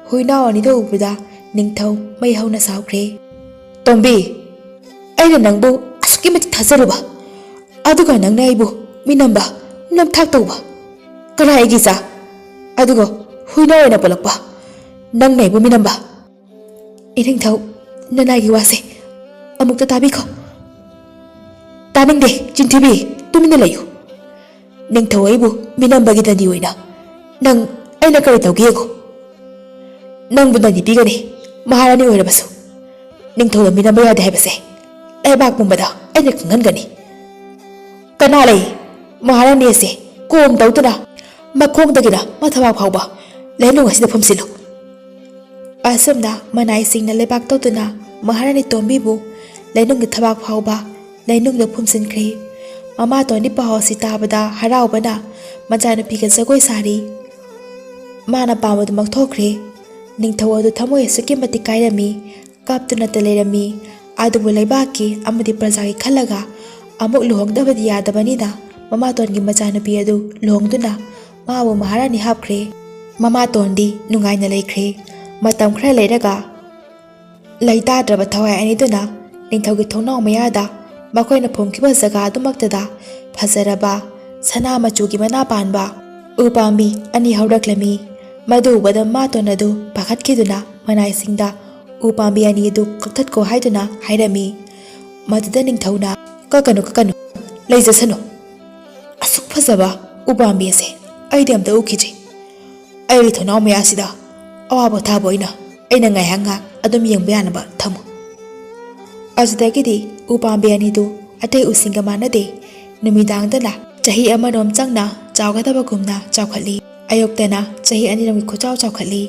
ꯍꯨꯏꯅꯥꯎ ꯑꯅꯤꯗꯨ ꯎꯕꯗ ꯅꯤꯡꯊꯧ ꯃꯩ ꯍꯧꯅ ꯁꯥꯎꯈ꯭ꯔꯦ꯫ "ꯇꯣꯝꯕꯤ, ꯑꯩꯅ ꯅꯪꯕꯨ ꯑꯁꯨꯛꯀꯤ ꯃꯇꯤꯛ ꯊꯥꯖꯔꯨꯕ, ꯑꯗꯨꯒ ꯅꯪꯅ ꯑꯩꯕꯨ ꯃꯤꯅꯝꯕ, ꯅꯝꯊꯥꯛ ꯇꯧꯕ, ꯀꯅꯥ ꯑꯩꯒꯤ ꯏꯆꯥ? ꯑꯗꯨꯒ ꯍꯨꯏꯅꯥꯎ ꯑꯣꯏꯅ ꯄꯣꯛꯂꯛꯄ, ꯅꯪꯅ ꯑꯩꯕꯨ ꯃꯤꯅꯝꯕ!" "ꯏꯅꯤꯡꯊꯧ, ꯅꯅꯥꯏꯒꯤ ꯋꯥꯁꯦ ꯑꯃꯨꯛꯇ ꯇꯥꯕꯤꯈꯣ꯫" "ꯇꯥꯅꯤꯡꯗꯦ, ꯆꯤꯟꯊꯤꯕꯤ, ꯇꯨꯃꯤꯟꯅ ꯂꯩꯌꯨ꯫ ꯅꯤꯡꯊꯧ ꯑꯩꯕꯨ ꯃꯤꯅꯝꯕꯒꯤ ꯗꯟꯗꯤ ꯑꯣꯏꯅ ꯅꯪ ꯑꯩꯅ ꯀꯔꯤ ꯇꯧꯒꯦ ꯌꯦꯡꯉꯨ꯫ ꯅꯪꯕꯨ ꯗꯟꯗꯤ ꯄꯤꯒꯅꯤ, ꯃꯍꯥꯔꯥꯅꯤ ꯑꯣꯏꯔꯕꯁꯨ꯫ ꯅꯤꯡꯊꯧꯗ ꯃꯤꯅꯝꯕ ꯌꯥꯗꯦ ꯍꯥꯏꯕꯁꯦ ꯂꯩꯕꯥꯛ ꯄꯨꯝꯕꯗ ꯑꯩꯅ ꯈꯪꯍꯟꯒꯅꯤ꯫ ꯀꯅꯥ ꯂꯩ? ꯃꯍꯥꯔꯥꯅꯤ ꯑꯁꯦ ꯀꯣꯝ ꯇꯧꯗꯨꯅ ꯃꯈꯣꯡꯗꯒꯤꯅ ꯃꯊꯕꯥꯛ ꯐꯥꯎꯕ ꯂꯩꯅꯨꯡ ꯑꯁꯤꯗ ꯐꯝꯁꯤꯜꯂꯨ꯫" ꯑꯁꯨꯝꯅ ꯃꯅꯥꯏꯁꯤꯡꯅ ꯂꯩꯕꯥꯛ ꯇꯧꯗꯨꯅ ꯃꯍꯥꯔꯥꯅꯤ ꯇꯣꯝꯕꯤꯕꯨ ꯂꯩꯅꯨꯡꯒꯤ ꯊꯕꯥꯛ ꯐꯥꯎꯕ ꯂꯩꯅꯨꯡꯗ ꯐꯨꯝꯖꯤꯟꯈ꯭ꯔꯦ꯫ ꯃꯃꯥꯇꯣꯟꯗꯤ ꯄꯥꯎ ꯑꯁꯤ ꯇꯥꯕꯗ ꯍꯔꯥꯎꯕꯅ ꯃꯆꯥꯅꯨꯄꯤꯒ ꯖꯒꯣꯏ ꯁꯥꯔꯤ꯫ ꯃꯥꯅ ꯄꯥꯝꯕꯗꯨꯃꯛ ꯊꯣꯛꯈ꯭ꯔꯦ꯫ ꯅꯤꯡꯊꯧ ꯑꯗꯨ ꯊꯃꯣꯏ ꯑꯁꯨꯛꯀꯤ ꯃꯇꯤꯛ ꯀꯥꯏꯔꯝꯃꯤ, ꯀꯞꯇꯨꯅꯇ ꯂꯩꯔꯝꯃꯤ꯫ ꯑꯗꯨꯕꯨ ꯂꯩꯕꯥꯛꯀꯤ ꯑꯃꯗꯤ ꯄ꯭ꯔꯖꯥꯒꯤ ꯈꯜꯂꯒ ꯑꯃꯨꯛ ꯂꯨꯍꯣꯡꯗꯕꯗꯤ ꯌꯥꯗꯕꯅꯤꯅ ꯃꯃꯥꯇꯣꯟꯒꯤ ꯃꯆꯥꯅꯨꯄꯤ ꯑꯗꯨ ꯂꯨꯍꯣꯡꯗꯨꯅ ꯃꯥꯕꯨ ꯃꯍꯥꯔꯥꯅꯤ ꯍꯥꯞꯈ꯭ꯔꯦ꯫ ꯃꯃꯥꯇꯣꯟꯗꯤ ꯅꯨꯡꯉꯥꯏꯅ ꯂꯩꯈ꯭ꯔꯦ꯫ ꯃꯇꯝ ꯈꯔ ꯂꯩꯔꯒ ꯂꯩꯇꯥꯗ꯭ꯔꯕ ꯊꯋꯥꯏ ꯑꯅꯤꯗꯨꯅ ꯅꯤꯡꯊꯧꯒꯤ ꯊꯣꯡꯅꯥꯎ ꯃꯌꯥꯗ ꯃꯈꯣꯏꯅ ꯐꯨꯝꯈꯤꯕ ꯖꯒꯥ ꯑꯗꯨꯃꯛꯇꯗ ꯐꯖꯔꯕ ꯁꯅꯥ ꯃꯆꯨꯒꯤ ꯃꯅꯥ ꯄꯥꯟꯕ ꯎ ꯄꯥꯝꯕꯤ ꯑꯅꯤ ꯍꯧꯔꯛꯂꯝꯃꯤ꯫ ꯃꯗꯨ ꯎꯕꯗ ꯃꯥꯇꯣꯟ ꯑꯗꯨ ꯄꯥꯈꯠꯈꯤꯗꯨꯅ ꯃꯅꯥꯏꯁꯤꯡꯗ ꯎ ꯄꯥꯝꯕꯤ ꯑꯅꯤ ꯑꯗꯨ ꯀꯛꯊꯠꯈꯣ ꯍꯥꯏꯗꯨꯅ ꯍꯥꯏꯔꯝꯃꯤ꯫ ꯃꯗꯨꯗ ꯅꯤꯡꯊꯧꯅ, "ꯀꯛꯀꯅꯨ, ꯀꯛꯀꯅꯨ, ꯂꯩꯖꯁꯅꯨ꯫ ꯑꯁꯨꯛ ꯐꯖꯕ ꯎ ꯄꯥꯝꯕꯤ ꯑꯁꯦ ꯑꯩꯗꯤ ꯑꯝꯇ ꯎꯈꯤꯗ꯭ꯔꯤ꯫ ꯑꯩꯒꯤ ꯊꯣꯡꯅꯥꯎ ꯃꯌꯥꯁꯤꯗ ꯑꯋꯥ ꯄꯣꯊꯥꯕ ꯑꯣꯏꯅ ꯑꯩꯅ ꯉꯥꯏꯍꯥꯛ ꯉꯥꯏꯍꯥꯛ ꯑꯗꯨꯝ ꯌꯦꯡꯕ ꯌꯥꯅꯕ ꯊꯝꯃꯨ꯫" ꯑꯗꯨꯗꯒꯤꯗꯤ ꯎ ꯄꯥꯝꯕꯤ ꯑꯅꯤꯗꯨ ꯑꯇꯩ ꯎꯁꯤꯡꯒ ꯃꯥꯟꯅꯗꯦ꯫ ꯅꯨꯃꯤꯗꯥꯡꯗꯅ ꯆꯍꯤ ꯑꯃꯔꯣꯝ ꯆꯪꯅ ꯆꯥꯎꯒꯗꯕꯒꯨꯝꯅ ꯆꯥꯎꯈꯠꯂꯤ꯫ ꯑꯌꯨꯛꯇꯅ ꯆꯍꯤ ꯑꯅꯤꯔꯣꯝꯒꯤ ꯈꯨꯆꯥꯎ ꯆꯥꯎꯈꯠꯂꯤ꯫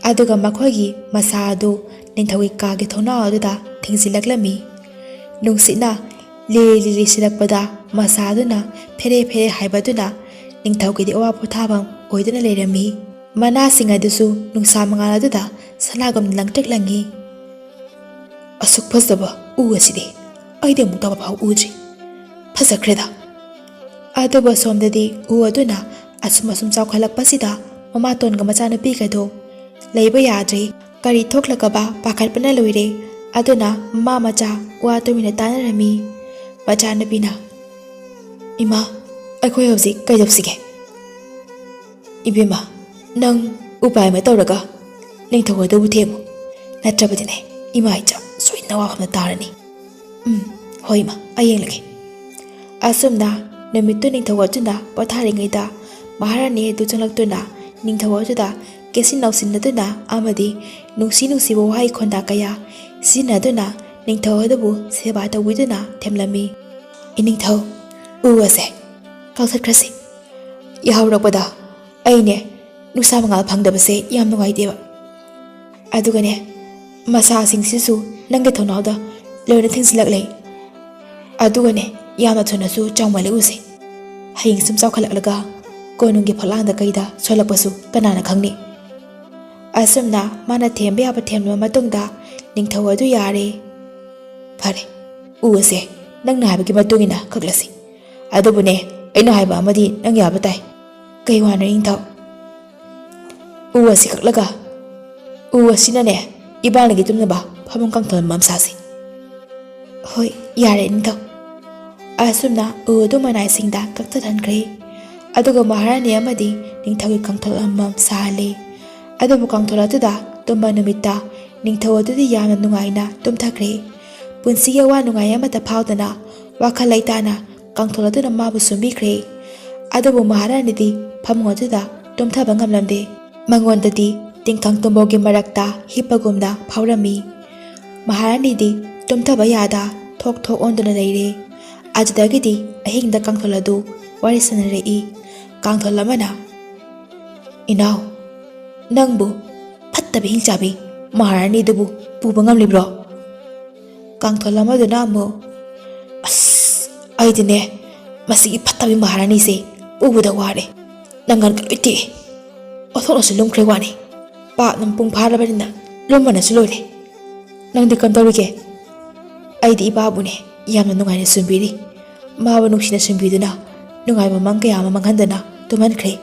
ꯑꯗꯨꯒ ꯃꯈꯣꯏꯒꯤ ꯃꯁꯥ ꯑꯗꯨ ꯅꯤꯡꯊꯧꯒꯤ ꯀꯥꯒꯤ ꯊꯣꯡꯅꯥꯎ ꯑꯗꯨꯗ ꯊꯤꯡꯖꯤꯜꯂꯛꯂꯝꯃꯤ꯫ ꯅꯨꯡꯁꯤꯠꯅ ꯂꯤꯔꯤ ꯂꯤꯔꯤ ꯁꯤꯜꯂꯛꯄꯗ ꯃꯁꯥ ꯑꯗꯨꯅ ꯐꯦꯔꯦ ꯐꯦꯔꯦ ꯍꯥꯏꯕꯗꯨꯅ ꯅꯤꯡꯊꯧꯒꯤꯗꯤ ꯑꯋꯥ ꯄꯣꯊꯥꯐꯝ ꯑꯣꯏꯗꯨꯅ ꯂꯩꯔꯝꯃꯤ꯫ ꯃꯅꯥꯁꯤꯡ ꯑꯗꯨꯁꯨ ꯅꯨꯡꯁꯥ ꯃꯉꯥꯜ ꯑꯗꯨꯗ ꯁꯅꯥꯒꯨꯝꯅ ꯂꯪꯇ꯭ꯔꯤꯛ ꯂꯪꯉꯤ꯫ "ꯑꯁꯨꯛ ꯐꯖꯕ ꯎ ꯑꯁꯤꯗꯤ ꯑꯩꯗꯤ ꯑꯃꯨꯛꯇ ꯐꯥꯎ ꯎꯗ꯭ꯔꯤ꯫ ꯐꯖꯈ꯭ꯔꯦꯗ꯫" ꯑꯗꯨꯕꯨ ꯑꯁꯣꯝꯗꯗꯤ ꯎ ꯑꯗꯨꯅ ꯑꯁꯨꯝ ꯑꯁꯨꯝ ꯆꯥꯎꯈꯠꯂꯛꯄꯁꯤꯗ ꯃꯃꯥꯇꯣꯟꯒ ꯃꯆꯥꯅꯨꯄꯤꯒꯗꯣ ꯂꯩꯕ ꯌꯥꯗ꯭ꯔꯦ꯫ ꯀꯔꯤ ꯊꯣꯛꯂꯒꯕ ꯄꯥꯈꯠꯄꯅ ꯂꯣꯏꯔꯦ꯫ ꯑꯗꯨꯅ ꯃꯃꯥ ꯃꯆꯥ ꯋꯥ ꯇꯨꯃꯤꯟꯅ ꯇꯥꯟꯅꯔꯝꯃꯤ꯫ ꯃꯆꯥꯅꯨꯄꯤꯅ, "ꯏꯃꯥ, ꯑꯩꯈꯣꯏ ꯍꯧꯖꯤꯛ ꯀꯩꯗꯧꯁꯤꯒꯦ?" "ꯏꯕꯦꯝꯃ, ꯅꯪ ꯎꯄꯥꯏ ꯑꯃ ꯇꯧꯔꯒ ꯅꯤꯡꯊꯧ ꯑꯗꯨꯕꯨ ꯊꯦꯝꯃꯨ꯫ ꯅꯠꯇ꯭ꯔꯕꯗꯤꯅꯦ, ꯏꯃꯥ ꯏꯆꯥ ꯁꯣꯏꯗꯅ ꯋꯥꯐꯝꯗ ꯇꯥꯔꯅꯤ꯫" "ꯎꯝ, ꯍꯣꯏ ꯏꯃꯥ, ꯑꯩ ꯌꯦꯡꯂꯒꯦ꯫" ꯑꯁꯨꯝꯅ ꯅꯨꯃꯤꯠꯇꯨ ꯅꯤꯡꯊꯧ ꯑꯗꯨꯅ ꯄꯣꯊꯥꯔꯤꯉꯩꯗ ꯃꯍꯥꯔꯥꯅꯤ ꯑꯗꯨ ꯆꯪꯂꯛꯇꯨꯅ ꯅꯤꯡꯊꯧ ꯑꯗꯨꯗ ꯀꯦꯁꯤꯟ ꯅꯧꯁꯤꯟꯅꯗꯨꯅ ꯑꯃꯗꯤ ꯅꯨꯡꯁꯤ ꯅꯨꯡꯁꯤꯕ ꯋꯥꯍꯩ ꯈꯣꯟꯗꯥ ꯀꯌꯥ ꯁꯤꯖꯤꯟꯅꯗꯨꯅ ꯅꯤꯡꯊꯧ ꯑꯗꯨꯕꯨ ꯁꯦꯕꯥ ꯇꯧꯕꯤꯗꯨꯅ ꯊꯦꯝꯂꯝꯃꯤ꯫ "ꯏꯅꯤꯡꯊꯧ, ꯎ ꯑꯁꯦ ꯀꯛꯊꯠꯈ꯭ꯔꯁꯤ꯫ ꯌꯥꯍꯧꯔꯛꯄꯗ ꯑꯩꯅꯦ ꯅꯨꯡꯁꯥ ꯃꯉꯥꯜ ꯐꯪꯗꯕꯁꯦ ꯌꯥꯝ ꯅꯨꯡꯉꯥꯏꯇꯦꯕ꯫ ꯑꯗꯨꯒꯅꯦ, ꯃꯁꯥꯁꯤꯡꯁꯤꯁꯨ ꯅꯪꯒꯤ ꯊꯣꯡꯅꯥꯎꯗ ꯂꯣꯏꯅ ꯊꯤꯡꯖꯤꯜꯂꯛꯂꯦ꯫ ꯑꯗꯨꯒꯅꯦ, ꯌꯥꯝꯅ ꯊꯨꯅꯁꯨ ꯆꯥꯎꯃꯜꯂꯦ ꯎꯁꯦ꯫ ꯍꯌꯦꯡ ꯁꯨꯝ ꯆꯥꯎꯈꯠꯂꯛꯂꯒ ꯀꯣꯅꯨꯡꯒꯤ ꯐꯛꯂꯥꯡꯗ ꯀꯩꯗ ꯁꯣꯜꯂꯛꯄꯁꯨ ꯀꯅꯥꯅ ꯈꯪꯅꯤ?" ꯑꯁꯨꯝꯅ ꯃꯥꯅ ꯊꯦꯝꯕ ꯌꯥꯕ ꯊꯦꯝꯂꯕ ꯃꯇꯨꯡꯗ ꯅꯤꯡꯊꯧ ꯑꯗꯨ ꯌꯥꯔꯦ꯫ "ꯐꯔꯦ, ꯎ ꯑꯁꯦ ꯅꯪꯅ ꯍꯥꯏꯕꯒꯤ ꯃꯇꯨꯡ ꯏꯟꯅ ꯀꯛꯂꯁꯤ꯫ ꯑꯗꯨꯕꯨꯅꯦ, ꯑꯩꯅ ꯍꯥꯏꯕ ꯑꯃꯗꯤ ꯅꯪ ꯌꯥꯕ ꯇꯥꯏ꯫" "ꯀꯩ ꯋꯥꯅꯣ ꯅꯤꯡꯊꯧ?" "ꯎ ꯑꯁꯤ ꯀꯛꯂꯒ ꯎ ꯑꯁꯤꯅꯅꯦ ꯏꯕꯥꯅꯤꯒꯤ ꯇꯨꯝꯅꯕ ꯐꯃꯨꯡ ꯀꯥꯡꯊꯣꯜ ꯑꯃ ꯁꯥꯁꯤ꯫" "ꯍꯣꯏ, "ꯌꯥꯔꯦ ꯅꯤꯡꯊꯧ"꯫ ꯑꯁꯨꯝꯅ ꯎ ꯑꯗꯨ ꯃꯅꯥꯏꯁꯤꯡꯗ ꯀꯛꯊꯠꯍꯟꯈ꯭ꯔꯦ꯫ ꯑꯗꯨꯒ ꯃꯍꯥꯔꯥꯅꯤ ꯑꯃꯗꯤ ꯅꯤꯡꯊꯧꯒꯤ ꯀꯥꯡꯊꯣꯜ ꯑꯃꯃꯝ ꯁꯥꯍꯜꯂꯦ꯫ ꯑꯗꯨꯕꯨ ꯀꯥꯡꯊꯣꯜ ꯑꯗꯨꯗ ꯇꯨꯝꯕ ꯅꯨꯃꯤꯠꯇ ꯅꯤꯡꯊꯧ ꯑꯗꯨꯗꯤ ꯌꯥꯝꯅ ꯅꯨꯡꯉꯥꯏꯅ ꯇꯨꯝꯊꯈ꯭ꯔꯦ꯫ ꯄꯨꯟꯁꯤꯒꯤ ꯑꯋꯥ ꯅꯨꯡꯉꯥꯏ ꯑꯃꯠꯇ ꯐꯥꯎꯗꯅ ꯋꯥꯈꯜ ꯂꯩꯇꯥꯅ ꯀꯥꯡꯊꯣꯜ ꯑꯗꯨꯅ ꯃꯥꯕꯨ ꯁꯨꯝꯕꯤꯈ꯭ꯔꯦ꯫ ꯑꯗꯨꯕꯨ ꯃꯍꯥꯔꯥꯅꯤꯗꯤ ꯐꯃꯨꯡ ꯑꯗꯨꯗ ꯇꯨꯝꯊꯕ ꯉꯝꯂꯝꯗꯦ꯫ ꯃꯉꯣꯟꯗꯗꯤ ꯇꯤꯡꯈꯪ ꯇꯨꯝꯕꯧꯒꯤ ꯃꯔꯛꯇ ꯍꯤꯞꯄꯒꯨꯝꯅ ꯐꯥꯎꯔꯝꯃꯤ꯫ ꯃꯍꯥꯔꯥꯅꯤꯗꯤ ꯇꯨꯝꯊꯕ ꯌꯥꯗ ꯊꯣꯛ ꯊꯣꯛ ꯑꯣꯟꯗꯨꯅ ꯂꯩꯔꯦ꯫ ꯑꯗꯨꯗꯒꯤꯗꯤ ꯑꯍꯤꯡꯗ ꯀꯥꯡꯊꯣꯜ ꯑꯗꯨ ꯋꯥꯔꯤ ꯁꯥꯟꯅꯔꯛꯏ꯫ ꯀꯥꯡꯊꯣꯜ ꯑꯃꯅ, "ꯏꯅꯥꯎ, ꯅꯪꯕꯨ ꯐꯠꯇꯕ ꯍꯤꯡꯆꯥꯕꯤ ꯃꯍꯥꯔꯥꯅꯤꯗꯨꯕꯨ ꯄꯨꯕ ꯉꯝꯂꯤꯕ꯭ꯔꯣ?" ꯀꯥꯡꯊꯣꯜ ꯑꯃꯗꯨꯅ ꯑꯃꯨꯛ, "ꯑꯁ, ꯑꯩꯗꯤꯅꯦ, ꯃꯁꯤꯒꯤ ꯐꯠꯇꯕꯤ ꯃꯍꯥꯔꯥꯅꯤꯁꯦ ꯎꯕꯗ ꯋꯥꯔꯦ꯫ ꯅꯪꯒꯟꯒ ꯂꯣꯏ ꯇꯦꯛꯑꯦ꯫ ꯑꯣꯟꯊꯣꯛꯅꯁꯨ ꯂꯨꯝꯈ꯭ꯔꯦ ꯋꯥꯅꯤ꯫ ꯄꯥꯞꯅ ꯃꯄꯨꯡ ꯐꯥꯔꯕꯅꯤꯅ ꯂꯨꯝꯕꯅꯁꯨ ꯂꯣꯏꯔꯦ꯫ ꯅꯪꯗꯤ ꯀꯝꯗꯧꯔꯤꯒꯦ?" "ꯑꯩꯗꯤ ꯏꯄꯥꯕꯨꯅꯦ ꯌꯥꯝꯅ ꯅꯨꯡꯉꯥꯏꯅ ꯁꯨꯝꯕꯤꯔꯤ꯫ ꯃꯥꯕꯨ ꯅꯨꯡꯁꯤꯅ ꯁꯨꯝꯕꯤꯗꯨꯅ ꯅꯨꯡꯉꯥꯏꯕ ꯃꯪ ꯀꯌꯥ ꯑꯃ ꯃꯪꯍꯟꯗꯅ ꯇꯨꯝꯍꯟꯈ꯭ꯔꯦ"꯫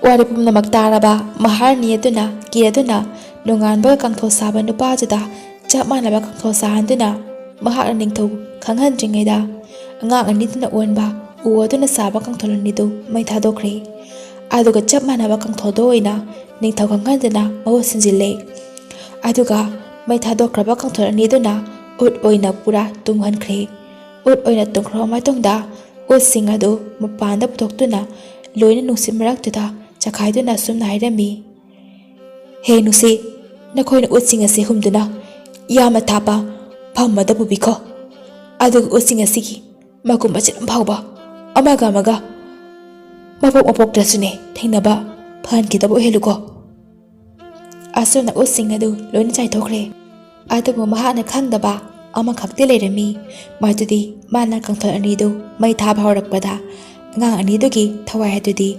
ꯋꯥꯔꯤ ꯄꯨꯝꯅꯃꯛ ꯇꯥꯔꯕ ꯃꯍꯥꯔꯥꯅꯤ ꯑꯗꯨꯅ ꯀꯤꯔꯗꯨꯅ ꯅꯣꯡꯉꯥꯟꯕꯒ ꯀꯥꯡꯊꯣꯜ ꯁꯥꯕ ꯅꯨꯄꯥ ꯑꯗꯨꯗ ꯆꯞ ꯃꯥꯟꯅꯕ ꯀꯥꯡꯊꯣꯜ ꯁꯥꯍꯟꯗꯨꯅ ꯃꯍꯥꯛꯅ ꯅꯤꯡꯊꯧ ꯈꯪꯍꯟꯗ꯭ꯔꯤꯉꯩꯗ ꯑꯉꯥꯡ ꯑꯅꯤꯗꯨꯅ ꯑꯣꯟꯕ ꯎ ꯑꯗꯨꯅ ꯁꯥꯕ ꯀꯥꯡꯊꯣꯜ ꯑꯅꯤꯗꯨ ꯃꯩ ꯊꯥꯗꯣꯛꯈ꯭ꯔꯦ꯫ ꯑꯗꯨꯒ ꯆꯞ ꯃꯥꯟꯅꯕ ꯀꯥꯡꯊꯣꯜꯗꯨ ꯑꯣꯏꯅ ꯅꯤꯡꯊꯧ ꯈꯪꯍꯟꯗꯨꯅ ꯃꯍꯨꯠ ꯁꯤꯟꯖꯤꯜꯂꯦ꯫ ꯑꯗꯨꯒ ꯃꯩ ꯊꯥꯗꯣꯛꯈ꯭ꯔꯕ ꯀꯥꯡꯊꯣꯜ ꯑꯅꯤꯗꯨꯅ ꯎꯠ ꯑꯣꯏꯅ ꯄꯨꯔꯥ ꯇꯨꯝꯍꯟꯈ꯭ꯔꯦ꯫ ꯎꯠ ꯑꯣꯏꯅ ꯇꯨꯝꯈ꯭ꯔꯕ ꯃꯇꯨꯡꯗ ꯎꯠꯁꯤꯡ ꯑꯗꯨ ꯃꯄꯥꯟꯗ ꯄꯨꯊꯣꯛꯇꯨꯅ ꯂꯣꯏꯅ ꯅꯨꯡꯁꯤꯠ ꯃꯔꯛꯇꯨꯗ ꯆꯈꯥꯏꯗꯨꯅ ꯑꯁꯨꯝꯅ ꯍꯥꯏꯔꯝꯃꯤ, "ꯍꯦ ꯅꯨꯡꯁꯤꯠ, ꯅꯈꯣꯏꯅ ꯎꯠꯁꯤꯡ ꯑꯁꯤ ꯍꯨꯝꯗꯨꯅ ꯌꯥꯝꯅ ꯊꯥꯞꯄ ꯃꯐꯝ ꯑꯃꯗ ꯄꯨꯕꯤꯈꯣ꯫ ꯑꯗꯨꯒ ꯎꯠꯁꯤꯡ ꯑꯁꯤꯒꯤ ꯃꯀꯨꯝ ꯃꯆꯦꯠ ꯑꯃ ꯐꯥꯎꯕ ꯑꯃꯒ ꯑꯃꯒ ꯃꯄꯣꯛ ꯃꯄꯣꯛꯇ꯭ꯔꯁꯨꯅꯦ ꯊꯦꯡꯅꯕ ꯐꯍꯟꯈꯤꯗꯕ ꯑꯣꯏꯍꯜꯂꯨꯀꯣ"꯫ ꯑꯁꯨꯝꯅ ꯎꯠꯁꯤꯡ ꯑꯗꯨ ꯂꯣꯏꯅ ꯆꯥꯏꯊꯣꯛꯈ꯭ꯔꯦ꯫ ꯑꯗꯨꯕꯨ ꯃꯍꯥꯛꯅ ꯈꯪꯗꯕ ꯑꯃꯈꯛꯇꯤ ꯂꯩꯔꯝꯃꯤ꯫ ꯃꯗꯨꯗꯤ ꯃꯥꯅ ꯀꯥꯡꯊꯣꯜ ꯑꯅꯤꯗꯨ ꯃꯩ ꯊꯥꯕ ꯍꯧꯔꯛꯄꯗ ꯑꯉꯥꯡ ꯑꯅꯤꯗꯨꯒꯤ ꯊꯋꯥꯏ ꯑꯗꯨꯗꯤ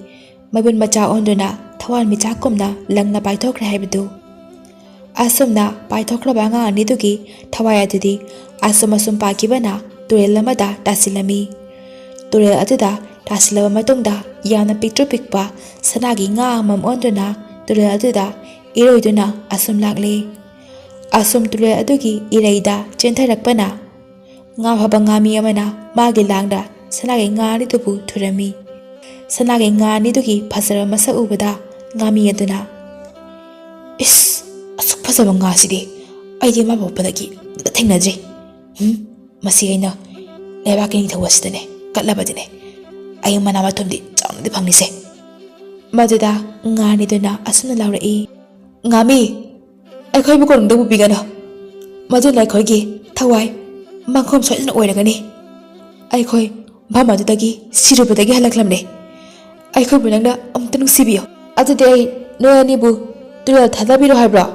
ꯃꯩꯕꯨꯟ ꯃꯆꯥ ꯑꯣꯟꯗꯨꯅ ꯊꯋꯥꯟꯃꯤꯆꯥꯛꯀꯨꯝꯅ ꯂꯪꯅ ꯄꯥꯏꯊꯣꯛꯈ꯭ꯔꯦ ꯍꯥꯏꯕꯗꯨ꯫ ꯑꯁꯨꯝꯅ ꯄꯥꯏꯊꯣꯛꯈ꯭ꯔꯕ ꯑꯉꯥꯡ ꯑꯅꯤꯗꯨꯒꯤ ꯊꯋꯥꯏ ꯑꯗꯨꯗꯤ ꯑꯁꯨꯝ ꯑꯁꯨꯝ ꯄꯥꯏꯈꯤꯕꯅ ꯇꯨꯔꯦꯜ ꯑꯃꯗ ꯇꯥꯁꯤꯜꯂꯝꯃꯤ꯫ ꯇꯨꯔꯦꯜ ꯑꯗꯨꯗ ꯇꯥꯁꯤꯜꯂꯕ ꯃꯇꯨꯡꯗ ꯌꯥꯝꯅ ꯄꯤꯛꯇ꯭ꯔꯨ ꯄꯤꯛꯄ ꯁꯅꯥꯒꯤ ꯉꯥ ꯑꯃꯃꯝ ꯑꯣꯟꯗꯨꯅ ꯇꯨꯔꯦꯜ ꯑꯗꯨꯗ ꯏꯔꯣꯏꯗꯨꯅ ꯑꯁꯨꯝ ꯂꯥꯛꯂꯦ꯫ ꯑꯁꯨꯝ ꯇꯨꯔꯦꯜ ꯑꯗꯨꯒꯤ ꯏꯔꯩꯗ ꯆꯦꯟꯊꯔꯛꯄꯅ ꯉꯥ ꯐꯥꯕ ꯉꯥꯃꯤ ꯑꯃꯅ ꯃꯥꯒꯤ ꯂꯥꯡꯗ ꯁꯅꯥꯒꯤ ꯉꯥ ꯑꯅꯤꯗꯨꯕꯨ ꯊꯨꯔꯝꯃꯤ꯫ ꯁꯅꯥꯒꯤ ꯉꯥ ꯑꯅꯤꯗꯨꯒꯤ ꯐꯖꯔꯕ ꯃꯁꯛ ꯎꯕꯗ ꯉꯥꯃꯤ ꯑꯗꯨꯅ, "ꯏꯁ, ꯑꯁꯨꯛ ꯐꯖꯕ ꯉꯥꯁꯤꯗꯤ ꯑꯩꯗꯤ ꯃꯥ ꯄꯣꯛꯄꯗꯒꯤ ꯑꯃꯠꯇ ꯊꯦꯡꯅꯗ꯭ꯔꯤ꯫ ꯎꯝ, ꯃꯁꯤ ꯑꯩꯅ ꯂꯩꯕꯥꯛꯀꯤ ꯅꯤꯡꯊꯧ ꯑꯁꯤꯗꯅꯦ ꯀꯠꯂꯕꯗꯤꯅꯦ, ꯑꯩ ꯃꯅꯥ ꯃꯊꯨꯝꯗꯤ ꯆꯥꯎꯅꯗꯤ ꯐꯪꯅꯤꯁꯦ"꯫ ꯃꯗꯨꯗ ꯉꯥ ꯑꯅꯤꯗꯨꯅ ꯑꯁꯨꯝꯅ ꯂꯥꯎꯔꯛꯏ, "ꯉꯥꯃꯤ, ꯑꯩꯈꯣꯏꯕꯨ ꯀꯣꯅꯨꯡꯗ ꯄꯨꯕꯤꯒꯅꯨ꯫ ꯃꯗꯨꯅ ꯑꯩꯈꯣꯏꯒꯤ ꯊꯋꯥꯏ ꯃꯥꯡꯈꯣꯝ ꯁꯣꯏꯗꯅ ꯑꯣꯏꯔꯒꯅꯤ꯫ ꯑꯩꯈꯣꯏ ꯃꯐꯝ ꯑꯗꯨꯗꯒꯤ ꯁꯤꯔꯨꯕꯗꯒꯤ ꯍꯜꯂꯛꯂꯝꯂꯦ꯫ ꯑꯩꯈꯣꯏꯕꯨ ꯅꯪꯅ ꯑꯃꯨꯛꯇ ꯅꯨꯡꯁꯤꯕꯤꯌꯨ"꯫ "ꯑꯗꯨꯗꯤ ꯑꯩ ꯅꯣꯏ ꯑꯅꯤꯕꯨ ꯇꯨꯔꯦꯜ ꯊꯥꯗꯕꯤꯔꯣ ꯍꯥꯏꯕ꯭ꯔꯣ?"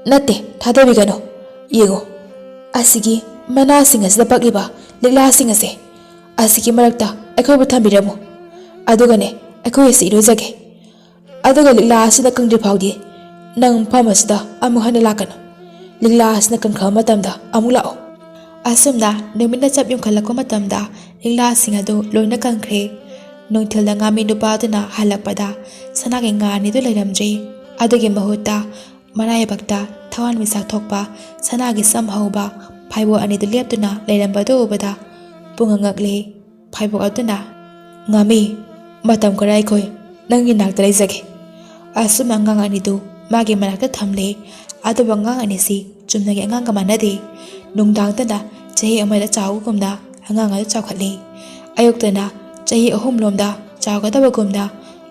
"ꯅꯠꯇꯦ, ꯊꯥꯗꯕꯤꯒꯅꯨ꯫ ꯌꯦꯡꯉꯨ, ꯑꯁꯤꯒꯤ ꯃꯅꯥꯁꯤꯡ ꯑꯁꯤꯗ ꯄꯛꯂꯤꯕ ꯂꯤꯛꯂꯥꯁꯤꯡ ꯑꯁꯦ, ꯑꯁꯤꯒꯤ ꯃꯔꯛꯇ ꯑꯩꯈꯣꯏꯕꯨ ꯊꯝꯕꯤꯔꯝꯃꯨ꯫ ꯑꯗꯨꯒꯅꯦ, ꯑꯩꯈꯣꯏ ꯑꯁꯤ ꯏꯔꯨꯖꯒꯦ꯫ ꯑꯗꯨꯒ ꯂꯤꯛꯂꯥ ꯑꯁꯤꯅ ꯀꯪꯗ꯭ꯔꯤ ꯐꯥꯎꯗꯤ ꯅꯪ ꯃꯐꯝ ꯑꯁꯤꯗ ꯑꯃꯨꯛ ꯍꯟꯅ ꯂꯥꯛꯀꯅꯨ꯫ ꯂꯤꯛꯂꯥ ꯑꯁꯤꯅ ꯀꯪꯈ꯭ꯔꯕ ꯃꯇꯝꯗ ꯑꯃꯨꯛ ꯂꯥꯛꯑꯣ"꯫ ꯑꯁꯨꯝꯅ ꯅꯨꯃꯤꯠꯅ ꯆꯞ ꯌꯨꯡꯈꯠꯂꯛꯄ ꯃꯇꯝꯗ ꯂꯤꯛꯂꯥꯁꯤꯡ ꯑꯗꯨ ꯂꯣꯏꯅ ꯀꯪꯈ꯭ꯔꯦ꯫ ꯅꯨꯡꯊꯤꯜꯗ ꯉꯥꯃꯤ ꯅꯨꯄꯥ ꯑꯗꯨꯅ ꯍꯜꯂꯛꯄꯗ ꯁꯅꯥꯒꯤ ꯉꯥ ꯑꯅꯤꯗꯨ ꯂꯩꯔꯝꯗ꯭ꯔꯦ꯫ ꯑꯗꯨꯒꯤ ꯃꯍꯨꯠꯇ ꯃꯔꯥꯏꯕꯛꯇ ꯊꯋꯥꯟꯃꯤꯆꯥꯛ ꯊꯣꯛꯄ ꯁꯅꯥꯒꯤ ꯁꯝ ꯍꯧꯕ ꯐꯥꯏꯕꯣꯛ ꯑꯅꯤꯗꯨ ꯂꯦꯞꯇꯨꯅ ꯂꯩꯔꯝꯕꯗꯨ ꯎꯕꯗ ꯄꯨꯡꯉꯛ ꯉꯛꯂꯦ꯫ ꯐꯥꯏꯕꯣꯛ ꯑꯗꯨꯅ, "ꯉꯥꯃꯤ, ꯃꯇꯝ ꯈꯔ ꯑꯩꯈꯣꯏ ꯅꯪꯒꯤ ꯅꯥꯛꯇ ꯂꯩꯖꯒꯦ"꯫ ꯑꯁꯨꯝꯅ ꯑꯉꯥꯡ ꯑꯅꯤꯗꯨ ꯃꯥꯒꯤ ꯃꯅꯥꯛꯇ ꯊꯝꯂꯦ꯫ ꯑꯗꯨꯕꯨ ꯑꯉꯥꯡ ꯑꯅꯤꯁꯤ ꯆꯨꯝꯅꯒꯤ ꯑꯉꯥꯡꯒ ꯃꯥꯟꯅꯗꯦ꯫ ꯅꯨꯡꯗꯥꯡꯗꯅ ꯆꯍꯤ ꯑꯃꯗ ꯆꯥꯎꯕꯒꯨꯝꯅ ꯑꯉꯥꯡ ꯑꯗꯨ ꯆꯥꯎꯈꯠꯂꯤ꯫ ꯑꯌꯨꯛꯇꯅ ꯆꯍꯤ ꯑꯍꯨꯝ ꯂꯣꯝꯗ ꯆꯥꯎꯒꯗꯕꯒꯨꯝꯅ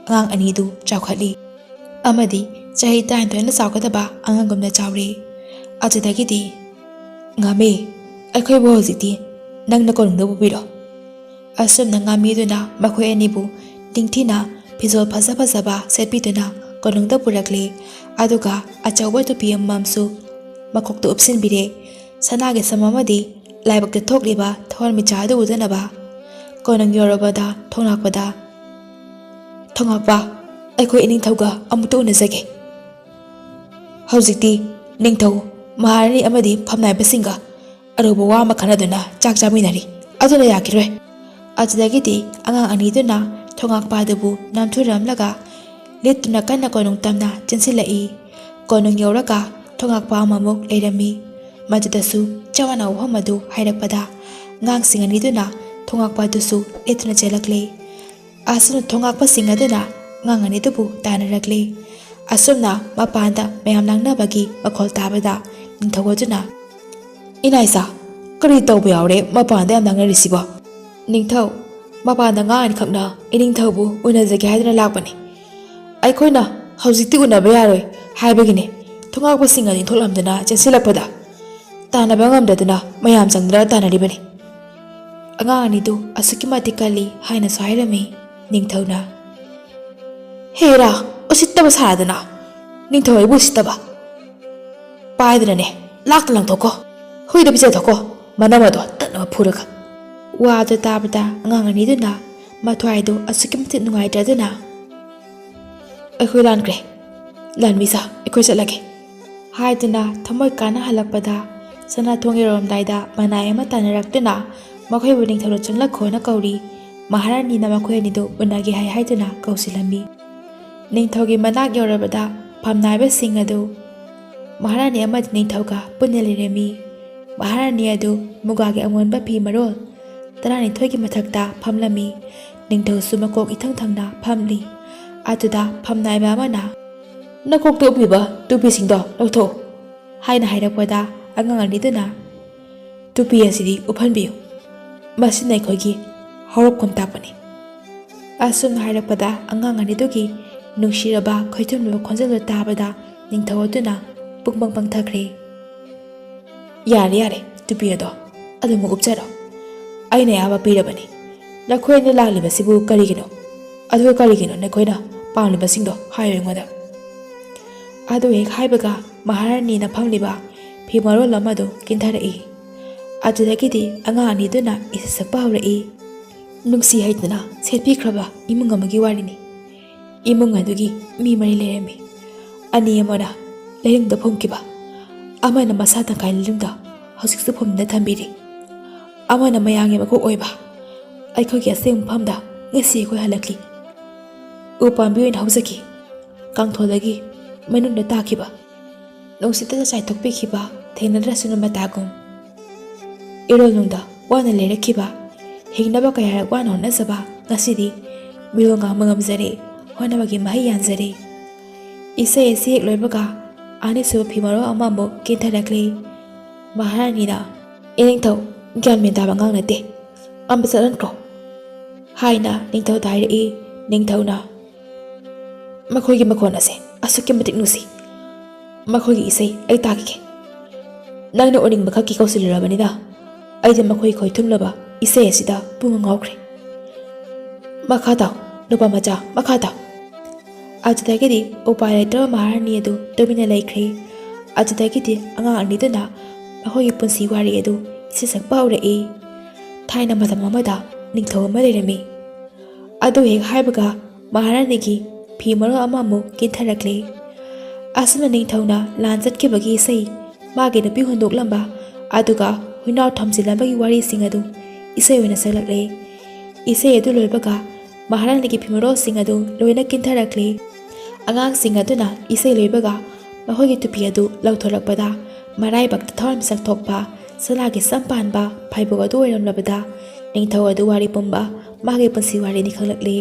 ꯑꯉꯥꯡ ꯑꯅꯤꯗꯨ ꯆꯥꯎꯈꯠꯂꯤ꯫ ꯑꯃꯗꯤ ꯆꯍꯤ ꯇꯔꯥꯅꯤꯊꯣꯏꯅ ꯆꯥꯎꯒꯗꯕ ꯑꯉꯥꯡꯒꯨꯝꯅ ꯆꯥꯎꯔꯦ꯫ ꯑꯗꯨꯗꯒꯤꯗꯤ, "ꯉꯥꯃꯤ, ꯑꯩꯈꯣꯏꯕꯨ ꯍꯧꯖꯤꯛꯇꯤ ꯅꯪꯅ ꯀꯣꯅꯨꯡꯗ ꯄꯨꯕꯤꯔꯣ"꯫ ꯑꯁꯨꯝꯅ ꯉꯥꯃꯤꯗꯨꯅ ꯃꯈꯣꯏ ꯑꯅꯤꯕꯨ ꯅꯤꯡꯊꯤꯅ ꯐꯤꯖꯣꯜ ꯐꯖ ꯐꯖꯕ ꯁꯦꯠꯄꯤꯗꯨꯅ ꯀꯣꯅꯨꯡꯗ ꯄꯨꯔꯛꯂꯦ꯫ ꯑꯗꯨꯒ ꯑꯆꯧꯕ ꯇꯨꯄꯤ ꯑꯃꯃꯝꯁꯨ ꯃꯀꯣꯛꯇ ꯎꯞꯁꯤꯟꯕꯤꯔꯦ꯫ ꯁꯅꯥꯒꯤ ꯁꯝ ꯑꯃꯗꯤ ꯂꯥꯏꯕꯛꯇ ꯊꯣꯛꯂꯤꯕ ꯊꯋꯥꯟꯃꯤꯆꯥꯛ ꯑꯗꯨ ꯎꯗꯅꯕ꯫ ꯀꯣꯅꯨꯡ ꯌꯧꯔꯕꯗ ꯊꯣꯡꯂꯥꯛꯄꯗ, "ꯊꯣꯡꯂꯥꯛꯄ, ꯑꯩꯈꯣꯏ ꯏꯅꯤꯡꯊꯧꯒ ꯑꯃꯨꯛꯇ ꯎꯅꯖꯒꯦ꯫ ꯍꯧꯖꯤꯛꯇꯤ ꯅꯤꯡꯊꯧ, ꯃꯍꯥꯔꯥꯅꯤ ꯑꯃꯗꯤ ꯐꯝꯅꯥꯏꯕꯁꯤꯡꯒ ꯑꯔꯨꯕ ꯋꯥ ꯑꯃ ꯈꯟꯅꯗꯨꯅ ꯆꯥꯛ ꯆꯥꯃꯤꯟꯅꯔꯤ꯫ ꯑꯗꯨꯅ ꯌꯥꯈꯤꯔꯣꯏ"꯫ ꯑꯗꯨꯗꯒꯤꯗꯤ ꯑꯉꯥꯡ ꯑꯅꯤꯗꯨꯅ ꯊꯣꯡꯂꯥꯛꯄ ꯑꯗꯨꯕꯨ ꯅꯝꯊꯨꯔꯝꯂꯒ ꯂꯤꯠꯇꯨꯅ ꯀꯟꯅ ꯀꯣꯅꯨꯡ ꯇꯝꯅ ꯆꯦꯟꯁꯤꯜꯂꯛꯏ꯫ ꯀꯣꯅꯨꯡ ꯌꯧꯔꯒ ꯊꯣꯡꯂꯥꯛꯄ ꯑꯃꯃꯨꯛ ꯂꯩꯔꯝꯃꯤ꯫ ꯃꯗꯨꯗꯁꯨ ꯆꯞ ꯃꯥꯟꯅꯕ ꯋꯥꯐꯝ ꯑꯗꯨ ꯍꯥꯏꯔꯛꯄꯗ, ꯑꯉꯥꯡꯁꯤꯡ ꯑꯅꯤꯗꯨꯅ ꯊꯣꯡꯉꯥꯛꯄ ꯑꯗꯨꯁꯨ ꯂꯦꯞꯇꯨꯅ ꯆꯦꯜꯂꯛꯂꯦ꯫ ꯑꯁꯨꯝꯅ ꯊꯣꯡꯉꯥꯛꯄꯁꯤꯡ ꯑꯗꯨꯅ ꯑꯉꯥꯡ ꯑꯅꯤꯗꯨꯕꯨ ꯇꯥꯟꯅꯔꯛꯂꯦ꯫ ꯑꯁꯨꯝꯅ ꯃꯄꯥꯟꯗ ꯃꯌꯥꯝ ꯂꯥꯡꯅꯕꯒꯤ ꯃꯈꯣꯜ ꯇꯥꯕꯗ ꯅꯤꯡꯊꯧ ꯑꯗꯨꯅ, "ꯏꯅꯥꯏꯆꯥ, ꯀꯔꯤ ꯇꯧꯕ ꯌꯥꯎꯔꯦ ꯃꯄꯥꯟꯗ ꯌꯥꯝ ꯂꯥꯡꯅꯔꯤꯁꯤꯕꯣ?" "ꯅꯤꯡꯊꯧ, ꯃꯄꯥꯟꯗ ꯑꯉꯥꯡ ꯑꯅꯤꯈꯛꯅ ꯏꯅꯤꯡꯊꯧꯕꯨ ꯎꯅꯖꯒꯦ ꯍꯥꯏꯗꯨꯅ ꯂꯥꯛꯄꯅꯤ꯫ ꯑꯩꯈꯣꯏꯅ ꯍꯧꯖꯤꯛꯇꯤ ꯎꯅꯕ ꯌꯥꯔꯣꯏ ꯍꯥꯏꯕꯒꯤꯅꯦ ꯊꯣꯡꯉꯥꯛꯄꯁꯤꯡ ꯑꯅꯤ ꯊꯣꯛꯂꯝꯗꯨꯅ ꯆꯦꯟꯁꯤꯜꯂꯛꯄꯗ꯫ ꯇꯥꯟꯅꯕ ꯉꯝꯗꯗꯨꯅ ꯃꯌꯥꯝ ꯆꯪꯗꯨꯅ ꯇꯥꯟꯅꯔꯤꯕꯅꯤ꯫ ꯑꯉꯥꯡ ꯑꯅꯤꯗꯨ ꯑꯁꯨꯛꯀꯤ ꯃꯇꯤꯛ ꯀꯜꯂꯤ" ꯍꯥꯏꯅꯁꯨ ꯍꯥꯏꯔꯝꯃꯤ ꯅꯤꯡꯊꯧꯅ꯫ "ꯍꯦꯔꯥ, ꯎꯁꯤꯠꯇꯕ ꯁꯥꯗꯅ! ꯅꯤꯡꯊꯧ ꯑꯩꯕꯨ ꯎꯁꯤꯠꯇꯕ! ꯄꯥꯏꯗꯅꯅꯦ, ꯂꯥꯛꯇ ꯂꯪꯊꯣꯛꯈꯣ, ꯍꯨꯏꯗ ꯄꯤꯖꯊꯣꯛꯈꯣ, ꯃꯅꯝ ꯑꯗꯣ ꯇꯠꯅꯕ ꯐꯨꯔꯒ!" ꯋꯥꯗꯨ ꯇꯥꯕꯗ ꯑꯉꯥꯡ ꯑꯅꯤꯗꯨꯅ ꯃꯊ꯭ꯋꯥꯏꯗꯨ ꯑꯁꯨꯛꯀꯤ ꯃꯇꯤꯛ ꯅꯨꯡꯉꯥꯏꯇ꯭ꯔꯗꯨꯅ, "ꯑꯩꯈꯣꯏ ꯂꯥꯟꯈ꯭ꯔꯦ, ꯂꯥꯟꯃꯤꯁꯥ, ꯑꯩꯈꯣꯏ ꯆꯠꯂꯒꯦ" ꯍꯥꯏꯗꯨꯅ ꯊꯃꯣꯏ ꯀꯥꯏꯅ ꯍꯜꯂꯛꯄꯗ, ꯁꯅꯥ ꯊꯣꯡ ꯌꯧꯔꯝꯗꯥꯏꯗ ꯃꯅꯥꯏ ꯑꯃ ꯇꯥꯟꯅꯔꯛꯇꯨꯅ ꯃꯈꯣꯏꯕꯨ ꯅꯤꯡꯊꯧꯅ ꯆꯪꯂꯛꯈꯣꯅ ꯀꯧꯔꯤ꯫ ꯃꯍꯥꯔꯥꯅꯤꯅ ꯃꯈꯣꯏ ꯑꯅꯤꯗꯨ ꯎꯅꯒꯦ ꯍꯥꯏ ꯍꯥꯏꯗꯨꯅ ꯀꯧꯁꯤꯜꯂꯝꯃꯤ꯫ ꯅꯤꯡꯊꯧꯒꯤ ꯃꯅꯥꯛ ꯌꯧꯔꯕꯗ ꯐꯝꯅꯥꯏꯕꯁꯤꯡ ꯑꯗꯨ ꯃꯍꯥꯔꯥꯅꯤ ꯑꯃꯗꯤ ꯅꯤꯡꯊꯧꯒ ꯄꯨꯟꯅ ꯂꯩꯔꯝꯃꯤ꯫ ꯃꯍꯥꯔꯥꯅꯤ ꯑꯗꯨ ꯃꯨꯒꯥꯒꯤ ꯑꯉꯣꯟꯕ ꯐꯤ ꯃꯔꯣꯜ ꯇꯔꯥꯅꯤꯊꯣꯏꯒꯤ ꯃꯊꯛꯇ ꯐꯝꯂꯝꯃꯤ꯫ ꯅꯤꯡꯊꯧꯁꯨ ꯃꯀꯣꯛ ꯏꯊꯪ ꯊꯪꯅ ꯐꯝꯂꯤ꯫ ꯑꯗꯨꯗ ꯐꯝꯅꯥꯏꯕ ꯑꯃꯅ, "ꯅꯀꯣꯛꯇ ꯎꯞꯄꯤꯕ ꯇꯨꯄꯤꯁꯤꯡꯗꯣ ꯂꯧꯊꯣꯛꯎ" ꯍꯥꯏꯅ ꯍꯥꯏꯔꯛꯄꯗ, ꯑꯉꯥꯡ ꯑꯅꯤꯗꯨꯅ, "ꯇꯨꯄꯤ ꯑꯁꯤꯗꯤ ꯎꯞꯍꯟꯕꯤꯌꯨ, ꯃꯁꯤꯅ ꯑꯩꯈꯣꯏꯒꯤ ꯍꯧꯔꯛꯐꯝ ꯇꯥꯛꯄꯅꯤ" ꯑꯁꯨꯝꯅ ꯍꯥꯏꯔꯛꯄꯗ, ꯑꯉꯥꯡ ꯑꯅꯤꯗꯨꯒꯤ ꯅꯨꯡꯁꯤꯔꯕ ꯈꯣꯏꯊꯨꯝꯂꯕ ꯈꯣꯟꯖꯦꯜꯗꯨ ꯇꯥꯕꯗ ꯅꯤꯡꯊꯧ ꯑꯗꯨꯅ ꯄꯨꯡꯄꯪ ꯄꯪꯊꯈ꯭ꯔꯦ꯫ "ꯌꯥꯔꯦ, ꯌꯥꯔꯦ, ꯇꯨꯄꯤ ꯑꯗꯣ ꯑꯗꯨꯃꯛ ꯎꯞꯆꯔꯣ꯫ ꯑꯩꯅ ꯑꯌꯥꯕ ꯄꯤꯔꯕꯅꯤ꯫ ꯅꯈꯣꯏ ꯑꯅꯤ ꯂꯥꯛꯂꯤꯕꯁꯤꯕꯨ ꯀꯔꯤꯒꯤꯅꯣ? ꯑꯗꯨꯒ ꯀꯔꯤꯒꯤꯅꯣ ꯅꯈꯣꯏꯅ ꯄꯥꯝꯂꯤꯕꯁꯤꯡꯗꯣ ꯍꯥꯏꯌꯨ ꯑꯩꯉꯣꯟꯗ"꯫ ꯑꯗꯨ ꯍꯦꯛ ꯍꯥꯏꯕꯒ ꯃꯍꯥꯔꯥꯅꯤꯅ ꯐꯝꯂꯤꯕ ꯐꯤ ꯃꯔꯣꯜ ꯑꯃꯗꯨ ꯀꯤꯟꯊꯔꯛꯏ꯫ ꯑꯗꯨꯗꯒꯤꯗꯤ ꯑꯉꯥꯡ ꯑꯅꯤꯗꯨꯅ ꯏꯁꯩ ꯁꯛꯄ ꯍꯧꯔꯛꯏ꯫ ꯅꯨꯡꯁꯤ ꯍꯩꯇꯅ ꯁꯦꯠꯄꯤꯈ꯭ꯔꯕ ꯏꯃꯨꯡ ꯑꯃꯒꯤ ꯋꯥꯔꯤꯅꯤ꯫ ꯏꯃꯨꯡ ꯑꯗꯨꯒꯤ ꯃꯤ ꯃꯔꯤ ꯂꯩꯔꯝꯃꯤ꯫ ꯑꯅꯤ ꯑꯃꯅ ꯂꯩꯅꯨꯡꯗ ꯐꯨꯝꯈꯤꯕ, ꯑꯃꯅ ꯃꯁꯥ ꯇꯪꯈꯥꯏ ꯂꯩꯅꯨꯡꯗ ꯍꯧꯖꯤꯛꯁꯨ ꯐꯨꯝꯗꯨꯅ ꯊꯝꯕꯤꯔꯤ, ꯑꯃꯅ ꯃꯌꯥꯝꯒꯤ ꯃꯀꯣꯛ ꯑꯣꯏꯕ ꯑꯩꯈꯣꯏꯒꯤ ꯑꯁꯦꯡꯕ ꯃꯐꯝꯗ ꯉꯁꯤ ꯑꯩꯈꯣꯏ ꯍꯜꯂꯛꯂꯤ꯫ ꯎ ꯄꯥꯝꯕꯤ ꯑꯣꯏꯅ ꯍꯧꯖꯈꯤ꯫ ꯀꯥꯡꯊꯣꯜꯗꯒꯤ ꯃꯅꯨꯡꯗ ꯇꯥꯈꯤꯕ, ꯅꯨꯡꯁꯤꯠꯇ ꯆꯥꯏꯊꯣꯛꯄꯤꯈꯤꯕ ꯊꯦꯡꯅꯗ꯭ꯔꯁꯨ ꯅꯣꯡꯃꯇꯥꯒꯨꯝ꯫ ꯏꯔꯣꯜꯅꯨꯡꯗ ꯋꯥꯅ ꯂꯩꯔꯛꯈꯤꯕ, ꯍꯤꯡꯅꯕ ꯀꯌꯥꯔꯛ ꯋꯥꯅ ꯍꯣꯠꯅꯖꯕ, ꯉꯁꯤꯗꯤ ꯃꯤꯔꯣꯜ ꯉꯥꯡꯕ ꯉꯝꯖꯔꯦ, ꯍꯣꯠꯅꯕꯒꯤ ꯃꯍꯩ ꯌꯥꯟꯖꯔꯦ꯫ ꯏꯁꯩ ꯑꯁꯤ ꯍꯦꯛ ꯂꯣꯏꯕꯒ ꯑꯅꯤꯁꯨꯕ ꯐꯤꯃꯔꯣꯜ ꯑꯃ ꯑꯃꯨꯛ ꯀꯤꯟꯊꯔꯛꯂꯦ꯫ ꯃꯍꯥꯔꯥꯅꯤꯅ, "ꯏꯅꯤꯡꯊꯧ, ꯒ꯭ꯌꯥꯟ ꯃꯦꯟ ꯇꯥꯕ ꯑꯉꯥꯡ ꯅꯠꯇꯦ, ꯑꯝꯕ ꯆꯠꯍꯟꯈ꯭ꯔꯣ" ꯍꯥꯏꯅ ꯅꯤꯡꯊꯧꯗ ꯍꯥꯏꯔꯛꯏ꯫ ꯅꯤꯡꯊꯧꯅ, "ꯃꯈꯣꯏꯒꯤ ꯃꯈꯣꯟ ꯑꯁꯦ ꯑꯁꯨꯛꯀꯤ ꯃꯇꯤꯛ ꯅꯨꯡꯁꯤ꯫ ꯃꯈꯣꯏꯒꯤ ꯏꯁꯩ ꯑꯩ ꯇꯥꯈꯤꯒꯦ꯫ ꯅꯪꯅ ꯎꯅꯤꯡꯕ ꯈꯛꯀꯤ ꯀꯧꯁꯤꯜꯂꯨꯔꯕꯅꯤꯅ ꯑꯩꯗꯤ ꯃꯈꯣꯏ ꯈꯣꯏ ꯊꯨꯝꯂꯕ ꯏꯁꯩ ꯑꯁꯤꯗ ꯄꯨꯡꯉꯥꯎ ꯉꯥꯎꯈ꯭ꯔꯦ꯫ ꯃꯈꯥ ꯇꯥꯎ, ꯅꯨꯄꯥ ꯃꯆꯥ, ꯃꯈꯥ ꯇꯥꯎ"꯫ ꯑꯗꯨꯗꯒꯤꯗꯤ ꯎꯄꯥꯏ ꯂꯩꯇ꯭ꯔꯕ ꯃꯍꯥꯔꯥꯅꯤ ꯑꯗꯨ ꯇꯨꯃꯤꯟꯅ ꯂꯩꯈ꯭ꯔꯦ꯫ ꯑꯗꯨꯗꯒꯤꯗꯤ ꯑꯉꯥꯡ ꯑꯅꯤꯗꯨꯅ ꯃꯈꯣꯏꯒꯤ ꯄꯨꯟꯁꯤ ꯋꯥꯔꯤ ꯑꯗꯨ ꯏꯁꯩ ꯁꯛꯄ ꯍꯧꯔꯛꯏ꯫ ꯊꯥꯏꯅ ꯃꯇꯝ ꯑꯃꯗ ꯅꯤꯡꯊꯧ ꯑꯃ ꯂꯩꯔꯝꯃꯤ꯫ ꯑꯗꯨ ꯍꯦꯛ ꯍꯥꯏꯕꯒ ꯃꯍꯥꯔꯥꯅꯤꯒꯤ ꯐꯤ ꯃꯔꯣꯜ ꯑꯃꯃꯨꯛ ꯀꯤꯟꯊꯔꯛꯂꯦ꯫ ꯑꯁꯨꯝꯅ ꯅꯤꯡꯊꯧꯅ ꯂꯥꯟ ꯆꯠꯈꯤꯕꯒꯤ ꯏꯁꯩ, ꯃꯥꯒꯤ ꯅꯨꯄꯤ ꯍꯨꯟꯗꯣꯛꯂꯝꯕ, ꯑꯗꯨꯒ ꯍꯨꯏꯅꯥꯎ ꯊꯝꯖꯤꯜꯂꯝꯕꯒꯤ ꯋꯥꯔꯤꯁꯤꯡ ꯑꯗꯨ ꯏꯁꯩ ꯑꯣꯏꯅ ꯁꯛꯂꯛꯂꯦ꯫ ꯏꯁꯩ ꯑꯗꯨ ꯂꯣꯏꯕꯒ ꯃꯍꯥꯔꯥꯅꯤꯒꯤ ꯐꯤꯃꯔꯣꯜꯁꯤꯡ ꯑꯗꯨ ꯂꯣꯏꯅ ꯀꯤꯟꯊꯔꯛꯂꯦ꯫ ꯑꯉꯥꯡꯁꯤꯡ ꯑꯗꯨꯅ ꯏꯁꯩ ꯂꯣꯏꯕꯒ ꯃꯈꯣꯏꯒꯤ ꯇꯨꯄꯤ ꯑꯗꯨ ꯂꯧꯊꯣꯔꯛꯄꯗ, ꯃꯔꯥꯏꯕꯛꯇ ꯊꯋꯥꯟꯃꯤꯆꯥꯛ ꯊꯣꯛꯄ ꯁꯅꯥꯒꯤ ꯁꯝ ꯄꯥꯟꯕ ꯐꯥꯏꯕꯣꯛ ꯑꯗꯨ ꯑꯣꯏꯔꯝꯂꯕꯗ, ꯅꯤꯡꯊꯧ ꯑꯗꯨ ꯋꯥꯔꯤ ꯄꯨꯝꯕ ꯃꯥꯒꯤ ꯄꯨꯟꯁꯤ ꯋꯥꯔꯤꯅꯤ ꯈꯪꯂꯛꯂꯦ꯫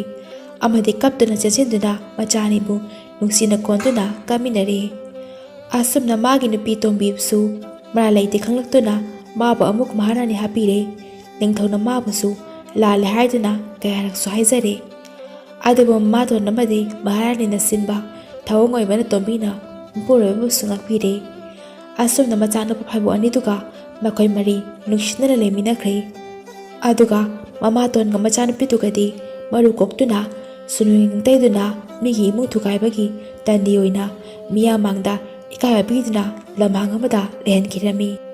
ꯑꯃꯗꯤ ꯀꯞꯇꯨꯅ ꯆꯦꯟꯁꯤꯟꯗꯨꯅ ꯃꯆꯥ ꯑꯅꯤꯕꯨ ꯅꯨꯡꯁꯤꯅ ꯀꯣꯟꯗꯨꯅ ꯀꯥꯞꯃꯤꯟꯅꯔꯦ꯫ ꯑꯁꯨꯝꯅ ꯃꯥꯒꯤ ꯅꯨꯄꯤ ꯇꯣꯝꯕꯤꯕꯁꯨ ꯃꯔꯥꯜ ꯂꯩꯇꯦ ꯈꯪꯂꯛꯇꯨꯅ ꯃꯥꯕꯨ ꯑꯃꯨꯛ ꯃꯍꯥꯔꯥꯅꯤ ꯍꯥꯞꯄꯤꯔꯦ꯫ ꯅꯤꯡꯊꯧꯅ ꯃꯥꯕꯨꯁꯨ ꯂꯥꯜꯂꯦ ꯍꯥꯏꯗꯨꯅ ꯀꯌꯥꯔꯛꯁꯨ ꯍꯥꯏꯖꯔꯦ꯫ ꯑꯗꯨꯕꯨ ꯃꯃꯥꯇꯣꯟ ꯑꯃꯗꯤ ꯃꯍꯥꯔꯥꯅꯤꯅ ꯁꯤꯟꯕ ꯊꯧꯑꯣꯡ ꯑꯣꯏꯕꯅ ꯇꯣꯝꯕꯤꯅ ꯃꯄꯨꯔꯣꯏꯕꯕꯨꯁꯨ ꯉꯥꯛꯄꯤꯔꯦ꯫ ꯑꯁꯨꯝꯅ ꯃꯆꯥꯅꯨꯄꯥ ꯐꯥꯏꯕꯣꯛ ꯑꯅꯤꯗꯨꯒ ꯃꯈꯣꯏ ꯃꯔꯤ ꯅꯨꯡꯁꯤꯅꯅ ꯂꯩꯃꯤꯟꯅꯈ꯭ꯔꯦ꯫ ꯑꯗꯨꯒ ꯃꯃꯥꯇꯣꯟꯒ ꯃꯆꯥꯅꯨꯄꯤꯗꯨꯒꯗꯤ ꯃꯔꯨ ꯀꯣꯛꯇꯨꯅ ꯁꯨꯅꯨ ꯇꯩꯗꯨꯅ ꯃꯤꯒꯤ ꯏꯃꯨꯡ ꯊꯨꯒꯥꯏꯕꯒꯤ ꯇꯟꯗꯤ ꯑꯣꯏꯅ ꯃꯤꯌꯥꯝ ꯃꯥꯡꯗ ꯏꯀꯥꯏꯕ ꯄꯤꯗꯨꯅ ꯂꯝꯍꯥꯡ ꯑꯃꯗ ꯂꯩꯍꯟꯈꯤꯔꯝꯃꯤ꯫